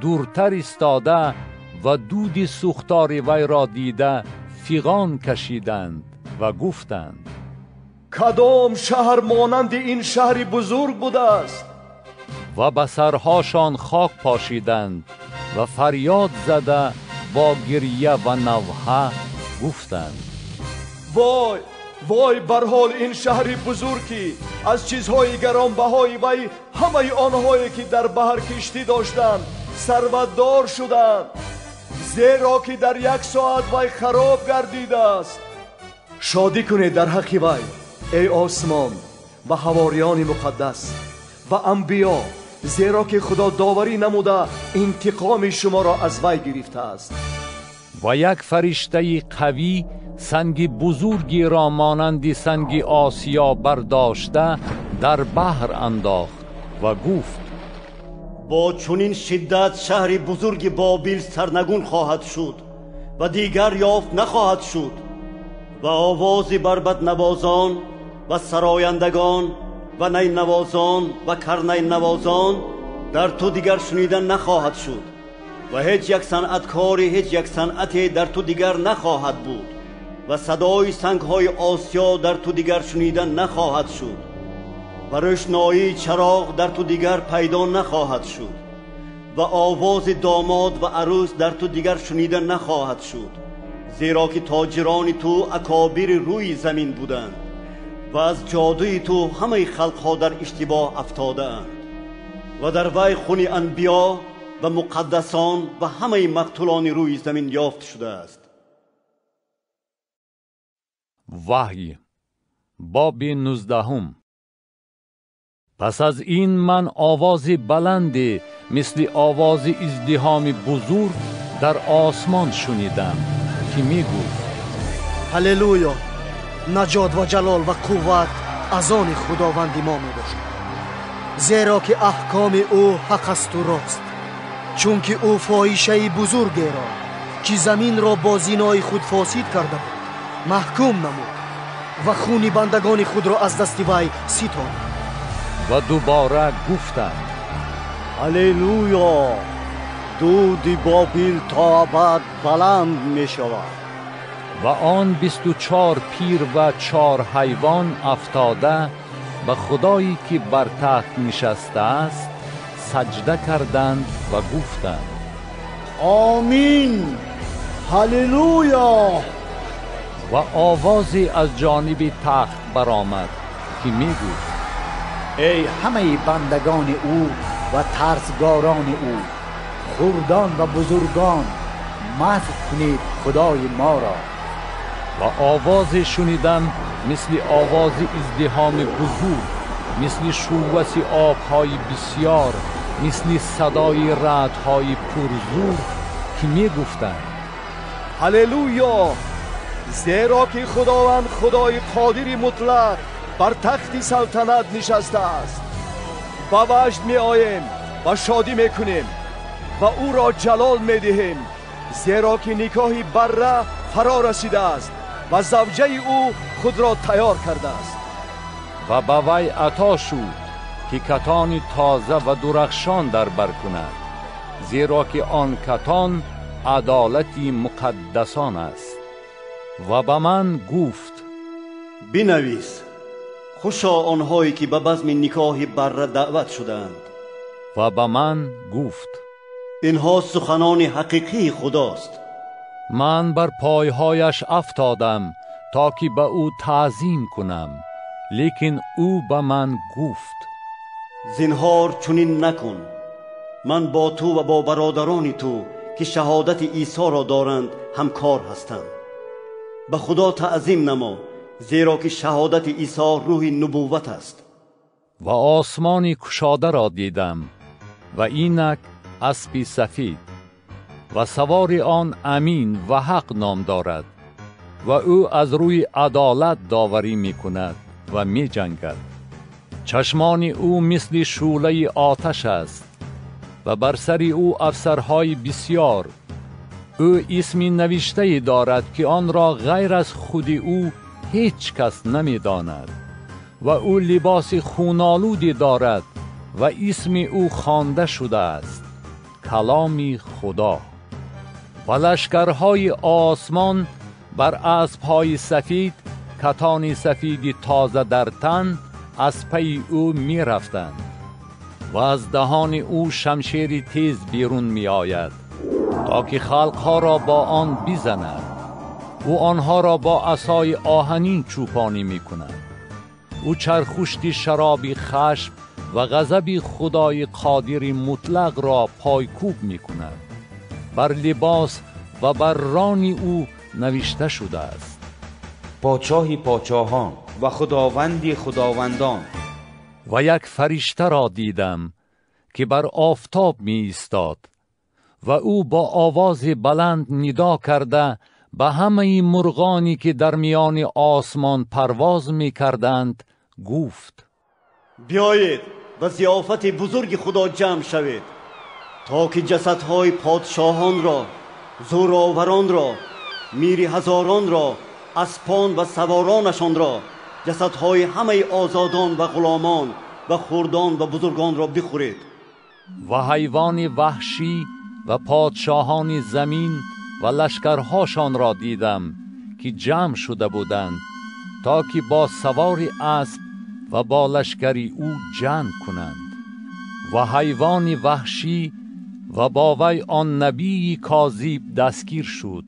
дуртар истода ва дуди сӯхтори вайро дида фиғон кашиданд ва гуфтанд: кадом шаҳр монанди ин шаҳри бузург будааст? Ва ба сарҳошон хок пошиданд ва фарёд зада бо гиря ва навҳа гуфтанд: вой вой бар ҳоли ин шаҳри бузург, ки аз чизҳои гаронбаҳои вай ҳамаи онҳое ки дар баҳр киштӣ доштанд сарватдор шуданд, зеро ки дар як соат вай хароб гардидааст. Шодӣ кунед дар ҳаққи вай, эй осмон ва ҳавориёни муқаддас ва анбиё, зеро ки Худо доварӣ намуда интиқоми шуморо аз вай гирифтааст. Ва як фариштаи қавӣ санги бузургеро монанди санги осиё бардошта дар баҳр андохт ва гуфт: бо чунин шиддат шаҳри бузурги Бобил сарнагун хоҳад шуд ва дигар ёфт нахоҳад шуд ва овози барбатнавозон ва сарояндагон ва найнавозон ва карнайнавозон дар ту дигар шунида нахоҳад шуд ва ҳеҷ як санъаткори ҳеҷ як санъате дар ту дигар нахоҳад буд ва садои сангҳои осиё дар ту дигар шунида нахоҳад шуд ва рӯшноии чароғ дар ту дигар пайдо нахоҳад шуд ва овози домод ва арӯс дар ту дигар шунида нахоҳад шуд, зеро ки тоҷирони ту акобири рӯи замин буданд ва аз ҷодуи ту ҳамаи халқҳо дар иштибоҳ афтодаанд ва дар вай хуни анбиё ва муқаддасон ва ҳамаи мақтулони рӯи замин ёфт шудааст. Ваҳй, боби 19. Пас аз ин ман овози баланде мисли овози издиҳоми бузург дар осмон шунидам ки мегуфт: ҳаллелуё! Наҷот ва ҷалол ва қувват аз они Худованди мо мебошад, зеро ки аҳкоми ӯ ҳақ асту рост, чунки ӯ фоҳишаи бузургеро ки заминро бо зинои худ фосид карда буд маҳкум намуд ва хуни бандагони худро аз дасти вай ситонид. Ва дубора гуфтанд: ҳаллелуё! Дуди Бобил то абад баланд мешавад. Ва он 24 пир ва 4 ҳайвон афтода ба Худое ки бар тахт нишастааст саҷда карданд ва гуфтанд: омин! ҳаллелуё! Ва овозе аз ҷониби тахт баромад ки мегуфт: эй ҳамаи бандагони ӯ ва тарсгорони ӯ, хурдон ва бузургон, мадҳ кунед Худои моро. Ва овозе шунидам мисли овози издиҳоми бузург, мисли шӯваси обҳои бисёр, мисли садои раъдҳои пурзур ки мегуфтанд: ҳаллелуё! Зеро ки Худованд Худои қодири мутлақ бар тахти салтанат нишастааст. Ба ваҷд меоем ва шодӣ мекунем ва ӯро ҷалол медиҳем, зеро ки никоҳи барра фаро расидааст ва завҷаи ӯ худро тайёр кардааст. Ва ба вай ато шуд ки катони тоза ва дурахшон дар бар кунад, зеро ки он катон адолати муқаддасон аст. Ва ба ман гуфт: бинавис, хушо онҳое ки ба базми никоҳи барра даъват шудаанд. Ва ба ман гуфт: инҳо суханони ҳақиқии Худост. Ман бар пойҳояш афтодам то ки ба ӯ таъзим кунам, лекин ӯ ба ман гуфт: зинҳор чунин накун, ман бо ту ва бо бародарони ту ки шаҳодати Исоро доранд ҳамкор ҳастам. Ба Худо таъзим намо, зеро ки шаҳодати Исо рӯҳи нубувват аст. Ва осмони кушодаро дидам ва инак аспи сафед ва савори он амин ва ҳақ ном дорад ва ӯ аз рӯи адолат доварӣ мекунад ва меҷангад. Чашмони ӯ мисли шӯълаи оташ аст ва бар сари ӯ афсарҳои бисёр. Ӯ исми навиштае дорад ки онро ғайр аз худи ӯ ҳеҷ кас намедонад ва ӯ либоси хунолуде дорад ва исми ӯ хонда шудааст каломи Худо. Ва лашкарҳои осмон бар аспҳои сафид, катони сафиди тоза дар тан, аз пайи ӯ мерафтанд. Ва аз даҳони ӯ шамшери тез берун меояд, то ки халқҳоро бо он бизанад. Ӯ онҳоро бо асои оҳанин чӯпонӣ мекунад. Ӯ чархушти шароби хашм ва ғазаби Худои қодири мутлақ ро пойкӯб мекунад. Бар либос ва бар рони ӯ навишта шудааст: подшоҳи подшоҳон ва худованди худовандон. Ва як фариштаро дидам ки бар офтоб меистод ва ӯ бо овози баланд нидо карда ба ҳамаи мурғоне ки дар миёни осмон парвоз мекарданд гуфт: биёед ба зиёфати бузурги Худо ҷамъ шавед, то ки ҷасадҳои подшоҳонро, зӯроваронро, мири ҳазоронро, аспон ва саворонашонро, ҷасадҳои ҳамаи озодон ва ғуломон ва хурдон ва бузургонро бихӯред. Ва ҳайвони ваҳшӣ ва подшоҳони замин ва лашкарҳошонро дидам ки ҷамъ шуда буданд, то ки бо савори асп ва бо лашкари ӯ ҷанг кунанд. Ва ҳайвони ваҳшӣ ва бо вай он набии козиб дастгир шуд,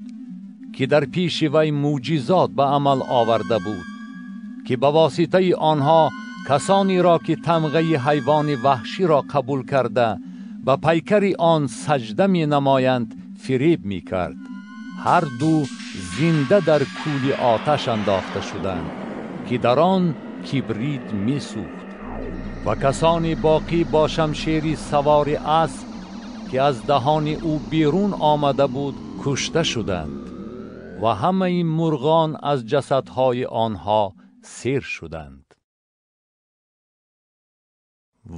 ки дар пеши вай мӯъҷизот ба амал оварда буд, ки ба воситаи онҳо касонеро ки тамғаи ҳайвони ваҳширо қабул карда ба пайкари он саҷда менамоянд фиреб мекард. Ҳар ду зинда дар кӯли оташ андохта шуданд, ки дар он кибрит месӯхт. Ва касони боқӣ бо шамшери савори асп, ки аз даҳони ӯ берун омада буд, кушта шуданд ва ҳамаи мурғон аз ҷасадҳои онҳо сер шуданд.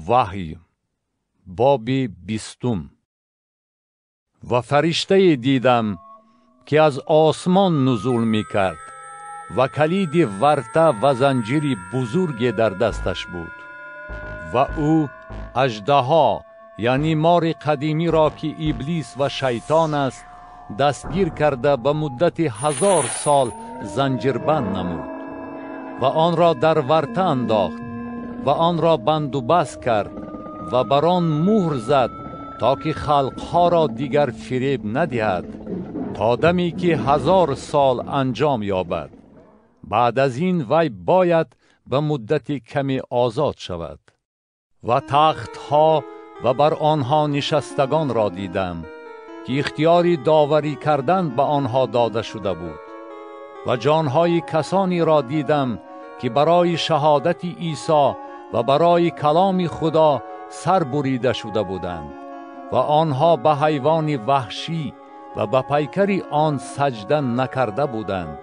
Ваҳй, боби 20. Ва фариштае дидам ки аз осмон нузул мекард ва калиди варта ва занҷири бузурге дар дасташ буд. Ва ӯ аждаҳо, яъне мори қадимиро ки иблис ва шайтон аст, дастгир карда ба муддати 1000 сол занҷирбанд намуд ва онро дар варта андохт ва онро банду баст кард ва бар он мӯҳр зад, то ки халқҳоро дигар фиреб надиҳад, то даме ки 1000 сол анҷом ёбад. Баъд аз ин вай бояд ба муддати каме озод шавад. Ва тахтҳо ва бар онҳо нишастагонро дидам, ки ихтиёри доварӣ кардан ба онҳо дода шуда буд. Ва ҷонҳои касонеро дидам ки барои шаҳодати Исо ва барои каломи Худо сар бурида шуда буданд ва онҳо ба ҳайвони ваҳшӣ ва ба пайкари он саҷда накарда буданд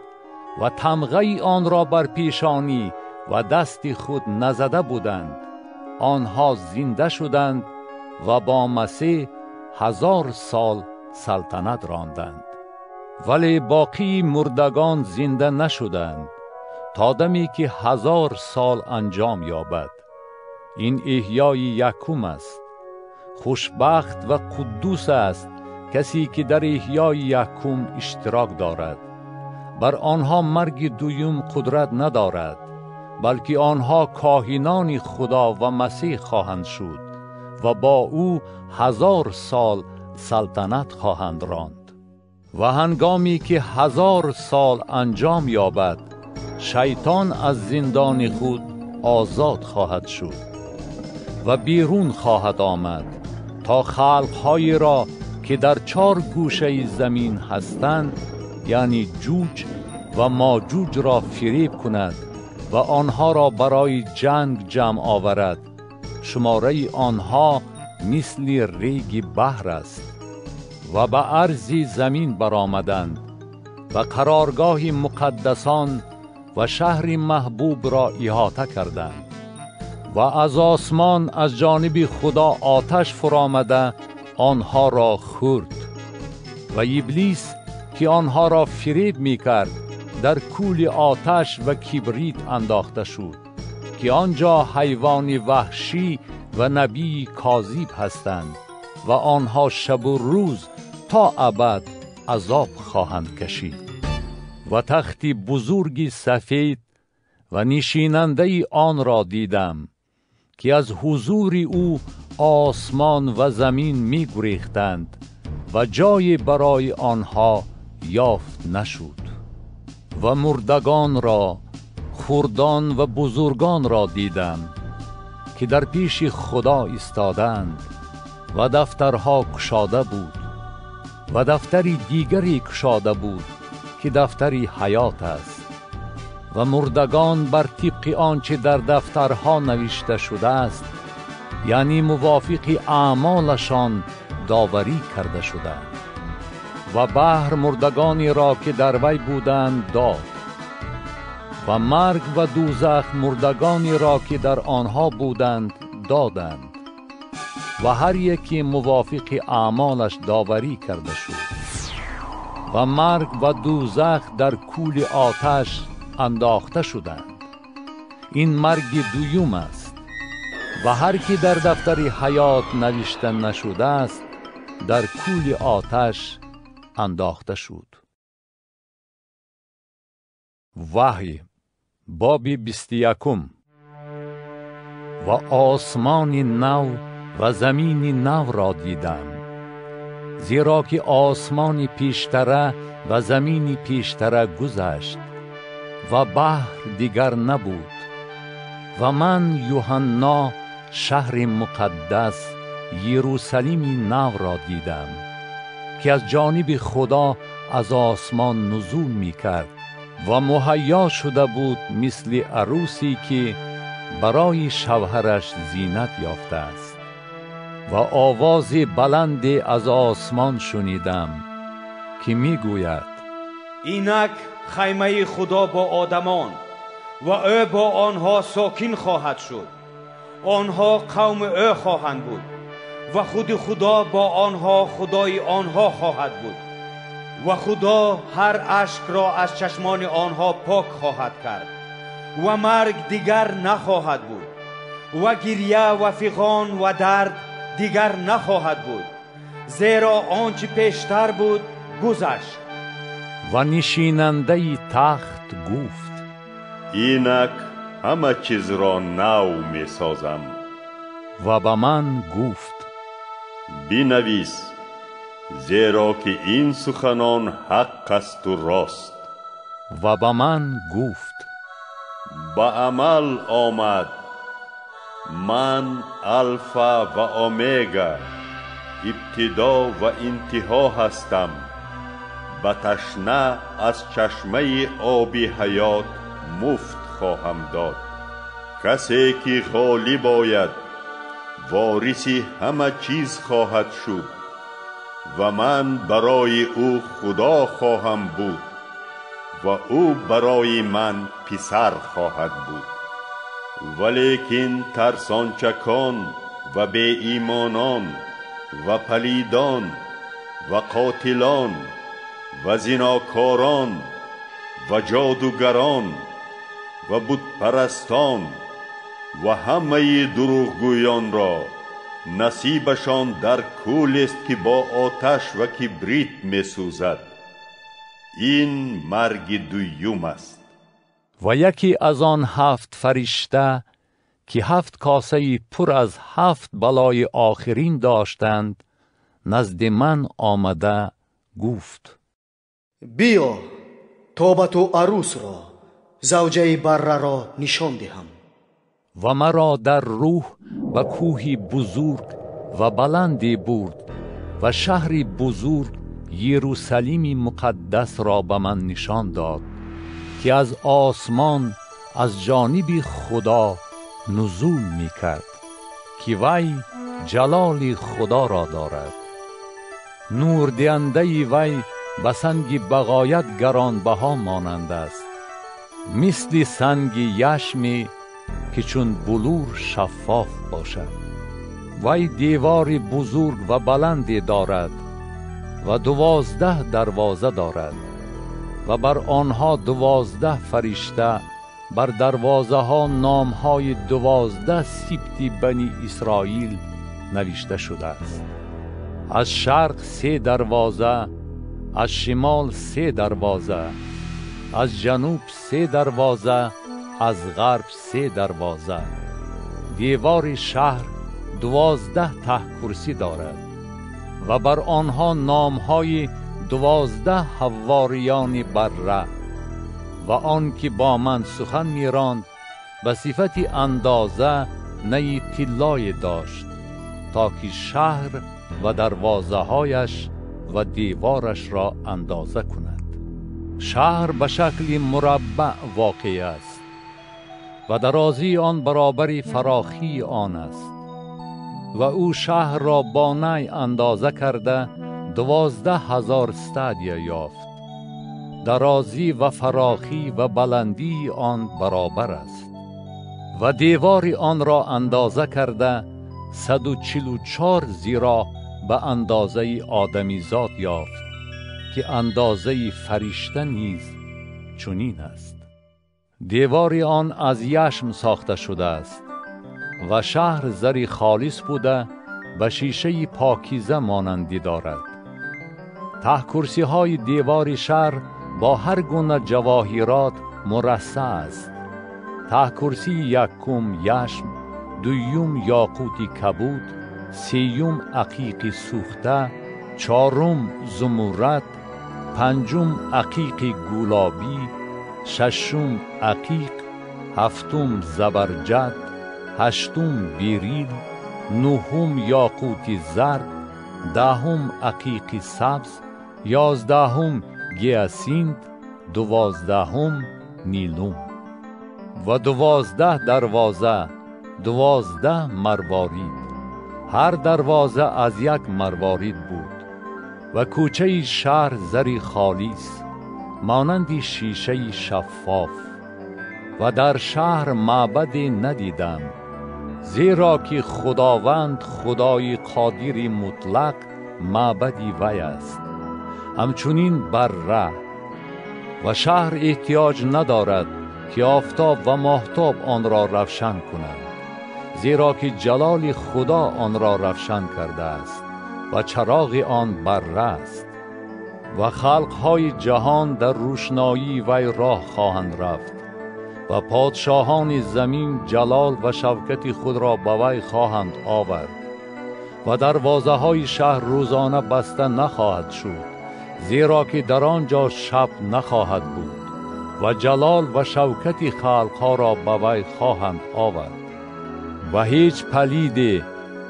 ва тамғаи онро бар пешонӣ ва дасти худ назада буданд. Онҳо зинда шуданд ва бо Масеҳ 1000 сол салтанат ронданд. Вале боқии мурдагон зинда нашуданд то даме ки 1000 сол анҷом ёбад. Ин эҳёи якум аст. Хушбахт ва қуддус аст касе ки дар эҳёи якум иштирок дорад. Бар онҳо марги дуюм қудрат надорад, балки онҳо коҳинони Худо ва Масеҳ хоҳанд шуд ва бо ӯ 1000 сол салтанат хоҳанд ронд. Ва ҳангоме ки 1000 сол анҷом ёбад, шайтон аз зиндони худ озод хоҳад шуд ва берун хоҳад омад, то халқҳоеро ки дар 4 гӯшаи замин ҳастанд, яъне ҷуҷ ва маҷуҷро фиреб кунад ва онҳоро барои ҷанг ҷамъ оварад. Шумораи онҳо мисли реги баҳр аст. Ва ба арзи замин баромаданд ва қароргоҳи муқаддасон ва шаҳри маҳбубро иҳота карданд. Ва аз осмон аз ҷониби Худо оташ фуромада онҳоро хӯрд. Ва иблис ки онҳоро фиреб мекард, дар кӯли оташ ва кибрит андохта шуд, ки он ҷо ҳайвони ваҳшӣ ва набии козиб ҳастанд ва онҳо шабу рӯз то абад азоб хоҳанд кашид. Ва тахти бузурги сафед ва нишинандаи онро дидам, ки аз ҳузури ӯ осмон ва замин мегурехтанд ва ҷое барои онҳо ёфт нашуд. Ва мурдагонро, хурдон ва бузургонро дидам, ки дар пеши Худо истодаанд, ва дафтарҳо кушода буд, ва дафтари дигаре кушода буд, ки дафтари ҳаёт аст. Ва мурдагон бар тибқи он чӣ дар дафтарҳо навишта шудааст, яъне мувофиқи аъмолашон доварӣ карда шуданд. Ва баҳр мурдагонеро, ки дар вай буданд, дод, ва марг ва дӯзах мурдагонеро, ки дар онҳо буданд, доданд, ва ҳар яке мувофиқи аъмолаш доварӣ карда шуд. Ва марг ва дӯзах дар кӯли оташ андохта шуданд. Ин марги дуюм аст. Ва ҳар ки дар дафтари ҳаёт навишта нашудааст, дар кӯли оташ андохта шуд. Ваҳй, боби 21. Ва осмони нав ва замини навро дидам, зеро ки осмони пештара ва замини пештара гузашт ва баҳр дигар набуд. Ва ман, Юҳанно, шаҳри муқаддас Ерусалими навро дидам, ки аз ҷониби Худо аз осмон нузул мекард ва муҳайё шуда буд мисли арӯсе, ки барои шавҳараш зинат ёфтааст. Ва овози баланде аз осмон шунидам, ки мегӯяд: Инак хаймаи Худо бо одамон, ва ӯ бо онҳо сокин хоҳад шуд. Онҳо қавми ӯ хоҳанд буд, ва худи Худо бо онҳо Худои онҳо хоҳад буд. Ва Худо ҳар ашкро аз чашмони онҳо пок хоҳад кард, ва марг дигар нахоҳад буд, ва гиря ва фиғон ва дард дигар нахоҳад буд, зеро он чӣ пештар буд гузашт. Ва нишинандаи тахт гуфт: Инак ҳама чизро нав месозам. Ва ба ман гуфт: Бинавис, зеро ки ин суханон ҳақ асту рост. Ва ба ман гуфт: Ба амал омад. Ман Алфа ва Омега, ибтидо ва интиҳо ҳастам. Ба ташна аз чашмаи оби ҳаёт муфт хоҳам дод. Касе ки ғолиб ояд, вориси ҳама чиз хоҳад шуд, ва ман барои ӯ Худо хоҳам буд, ва ӯ барои ман писар хоҳад буд. Валекин тарсончакон ва беимонон ва палидон ва қотилон ва зинокорон ва ҷодугарон ва бутпарастон ва ҳамаи дурӯғгӯёнро насибашон дар кӯлест, ки бо оташ ва кибрит месӯзад. Ин марги дуюм аст. Ва яке аз он ҳафт фаришта, ки ҳафт косаи пур аз ҳафт балои охирин доштанд, назди ман омада гуфт: Биё то ба ту арӯсро, завҷаи барраро нишон диҳам. Ва маро дар рӯҳ ба кӯҳи бузург ва баланде бурд ва шаҳри бузург Ерусалими муқаддасро ба ман нишон дод, ки аз осмон аз ҷониби Худо нузул мекард, ки вай ҷалоли Худоро дорад. Нурдиҳандаи вай ба санги бағоят гаронбаҳо монанд аст, мисли санги яшме, ки чун булур шаффоф бошад. Вай девори бузург ва баланде дорад ва 12 дарвоза дорад, ва бар онҳо 12 фаришта, бар дарвозаҳо номҳои 12 сибти бани Исроил навишта шудааст. Аз шарқ 3 дарвоза, аз шимол 3 дарвоза, аз ҷануб се дарвоза, аз ғарб се дарвоза. Девори шаҳр 12 таҳкурсӣ дорад ва бар онҳо номҳои 12 ҳавориёни барра. Ва он ки бо ман сухан меронд ба сифати андоза найи тиллое дошт, то ки шаҳр ва дарвозаҳояш ва деворашро андоза кунад. Шаҳр ба шакли мураббаъ воқеъ аст ва дарозии он баробари фарохии он аст. Ва ӯ шаҳрро бо най андоза карда 12,000 стадия ёфт. Дарозӣ ва фарохӣ ва баландии он баробар аст. Ва девори онро андоза карда 144 зироъ ба андозаи одамизод ёфт, ки андозаи фаришта низ чунин аст. Девори он аз яшм сохта шудааст ва шаҳр зари холис буда ба шишаи покиза монандӣ дорад. Таҳкурсиҳои девори шаҳр бо ҳар гуна ҷавоҳирот мурассаъ аст. Таҳкурсии якум яшм, дуюм ёқути кабуд, сеюм ақиқи сӯхта, чорум зумуррад, панҷум ақиқи гулобӣ, шашум ақиқ, ҳафтум забарҷад, ҳаштум берил, нуҳум ёқути зард, даҳум ақиқи сабз, 11ум гиасинт, 12ум нилум. Ва 12 дарвоза, 12 марворид. Ҳар дарвоза аз як марворид буд. Ва кӯчаи шаҳр зари холис, монанди шишаи шаффоф. Ва дар шаҳр маъбаде надидам, зеро ки Худованд Худои қодири мутлақ маъбади вай аст, ҳамчунин барра. Ва шаҳр эҳтиёҷ надорад ки офтоб ва моҳтоб онро равшан кунанд, зеро ки ҷалоли Худо онро равшан кардааст ва чароғи он барра аст. Ва халқҳои ҷаҳон дар рӯшноии вай роҳ хоҳанд рафт ва подшоҳони замин ҷалол ва шавкати худро ба вай хоҳанд овард. Ва дарвозаҳои шаҳр рӯзона баста нахоҳад шуд, зеро ки дар он ҷо шаб нахоҳад буд ва ҷалол ва шавкати халқҳоро ба вай хоҳанд овард. Ва ҳеҷ палиде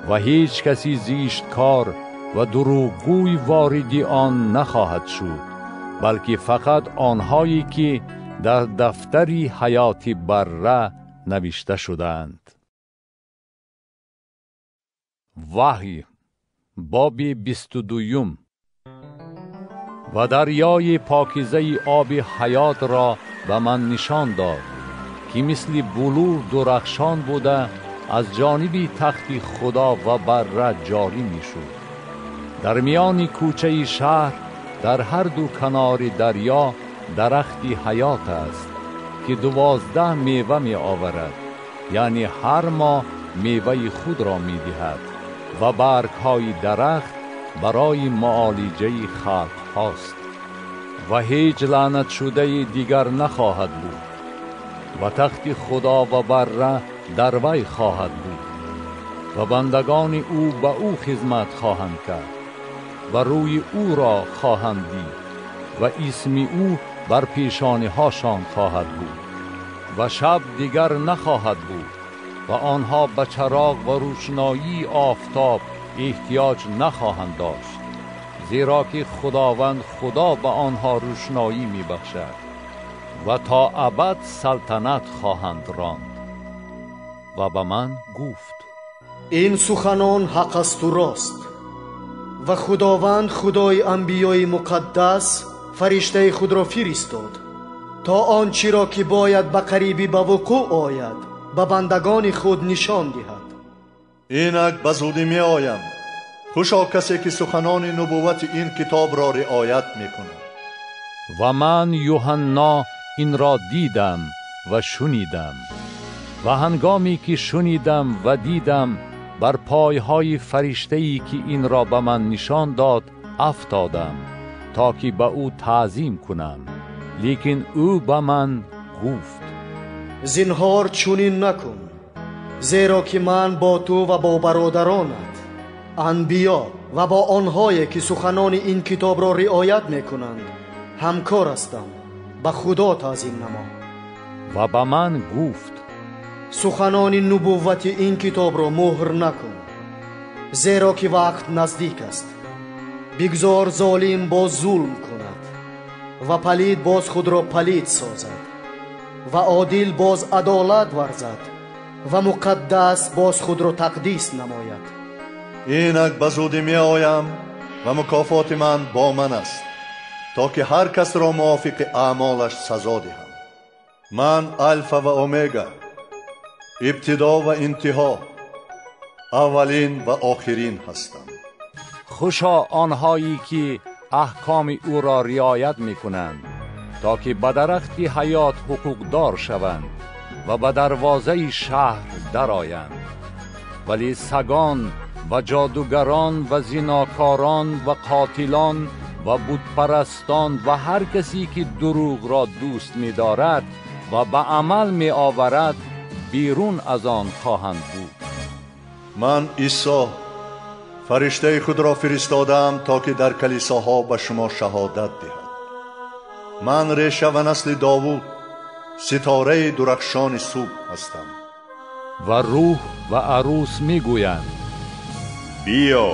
ва ҳеҷ каси зишткор ва дурӯғгӯй вориди он нахоҳад шуд, балки фақат онҳое ки дар дафтари ҳаёти барра навишта шудаанд. Ваҳй, боби 22. Ва дарёи покизаи оби ҳаётро ба ман нишон дод, ки мисли булур дурахшон буда аз ҷониби тахти Худо ва барра ҷорӣ мешуд. Дар миёни кӯчаи шаҳр, дар ҳар ду канори дарё дарахти ҳаёт аст, ки 12 мева меоварад, яъне ҳар моҳ меваи худро медиҳад ва баргҳои дарахт барои муолиҷаи халқҳост. Ва ҳеҷ лаънатшудаи дигар нахоҳад буд ва тахти Худо ва барра дар вай хоҳад буд ва бандагони ӯ ба ӯ хизмат хоҳанд кард ва рӯи ӯро хоҳанд дид ва исми ӯ бар пешониҳошон хоҳад буд. Ва шаб дигар нахоҳад буд ва онҳо ба чароғ ва рӯшноии офтоб эҳтиёҷ нахоҳанд дошт, зеро ки Худованд Худо ба онҳо рӯшноӣ мебахшад ва то абад салтанат хоҳанд ронд. Ва ба ман гуфт: ин суханон ҳақ асту рост, ва Худованд Худои анбиёи муқаддас фариштаи худро фиристод то он чиро ки бояд ба қарибӣ ба вуқӯъ ояд ба бандагони худ нишон диҳад. Инак ба зудӣ меоям. Хушо касе ки суханони нубуввати ин китобро риоят мекунад. Ва ман Юҳанно инро дидам ва шунидам. Ва ҳангоме ки шунидам ва дидам, бар пойҳои фариштае ки инро ба ман нишон дод афтодам, то ки ба ӯ таъзим кунам. Лекин ӯ ба ман гуфт: зинҳор чунин накун, зеро ки ман бо ту ва бо бародаронат анбиё ва бо онҳое ки суханони ин китобро риоят мекунанд ҳамкор ҳастам. Ба Худо таъзим намо. Ва ба ман гуфт: суханони нубуввати ин китобро муҳр накун, зеро ки вақт наздик аст. Бигзор золим боз зулм кунад ва палид боз худро палид созад ва одил боз адолат варзад ва муқаддас боз худро тақдис намояд. Инак ба зудӣ меоям ва мукофоти ман бо ман аст, то ки ҳар касро мувофиқи аъмолаш сазо диҳам. Ман Алфа ва Омега, ибтидо ва интиҳо, аввалин ва охирин ҳастам. Хушо онҳое ки аҳкоми ӯро риоят мекунанд, то ки ба дарахти ҳаёт ҳуқуқдор шаванд ва ба дарвозаи шаҳр дароянд. Вале сагон ва ҷодугарон ва зинокорон ва қотилон ва бутпарастон ва ҳар касе ки дурӯғро дӯст медорад ва ба амал меоварад берун аз он хоҳанд буд. Ман Исо фариштаи худро фиристодаам, то ки дар калисоҳо ба шумо шаҳодат диҳад. Ман реша ва насли Довуд, ситораи дурахшони субҳ ҳастам. Ва рӯҳ ва арӯс мегӯянд: биё.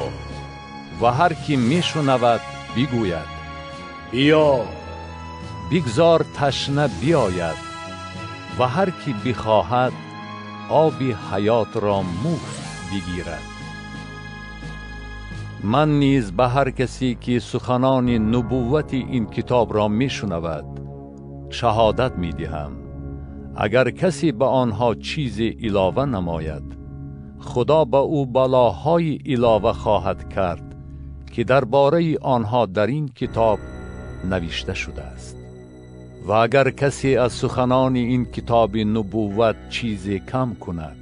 Ва ҳар ки мешунавад бигӯяд: биё. Бигзор ташна биёяд ва ҳар ки бихоҳад оби ҳаётро муфт бигирад. Ман низ ба ҳар касе ки суханони нубуввати ин китобро мешунавад шаҳодат медиҳам. Агар касе ба онҳо чизе илова намояд, Худо ба ӯ балоҳои илова хоҳад кард ки дар бораи онҳо дар ин китоб навишта шудааст. Ва агар касе аз суханони ин китоби нубувват чизе кам кунад,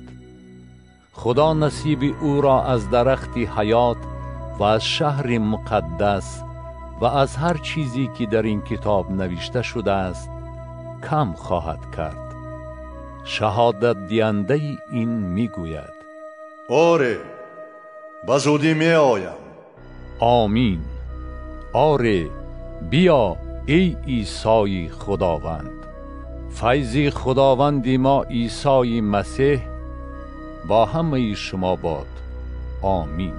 Худо насиби ӯро аз дарахти ҳаёт ва аз шаҳри муқаддас ва аз ҳар чизе ки дар ин китоб навишта шудааст кам хоҳад кард. Шаҳодатдиҳандаи ин мегӯяд: оре, ба зудӣ меоям. Омин. Оре, биё эй Исои Худованд. Файзи Худованди мо Исои Масеҳ бо ҳамаи шумо бод. Омин.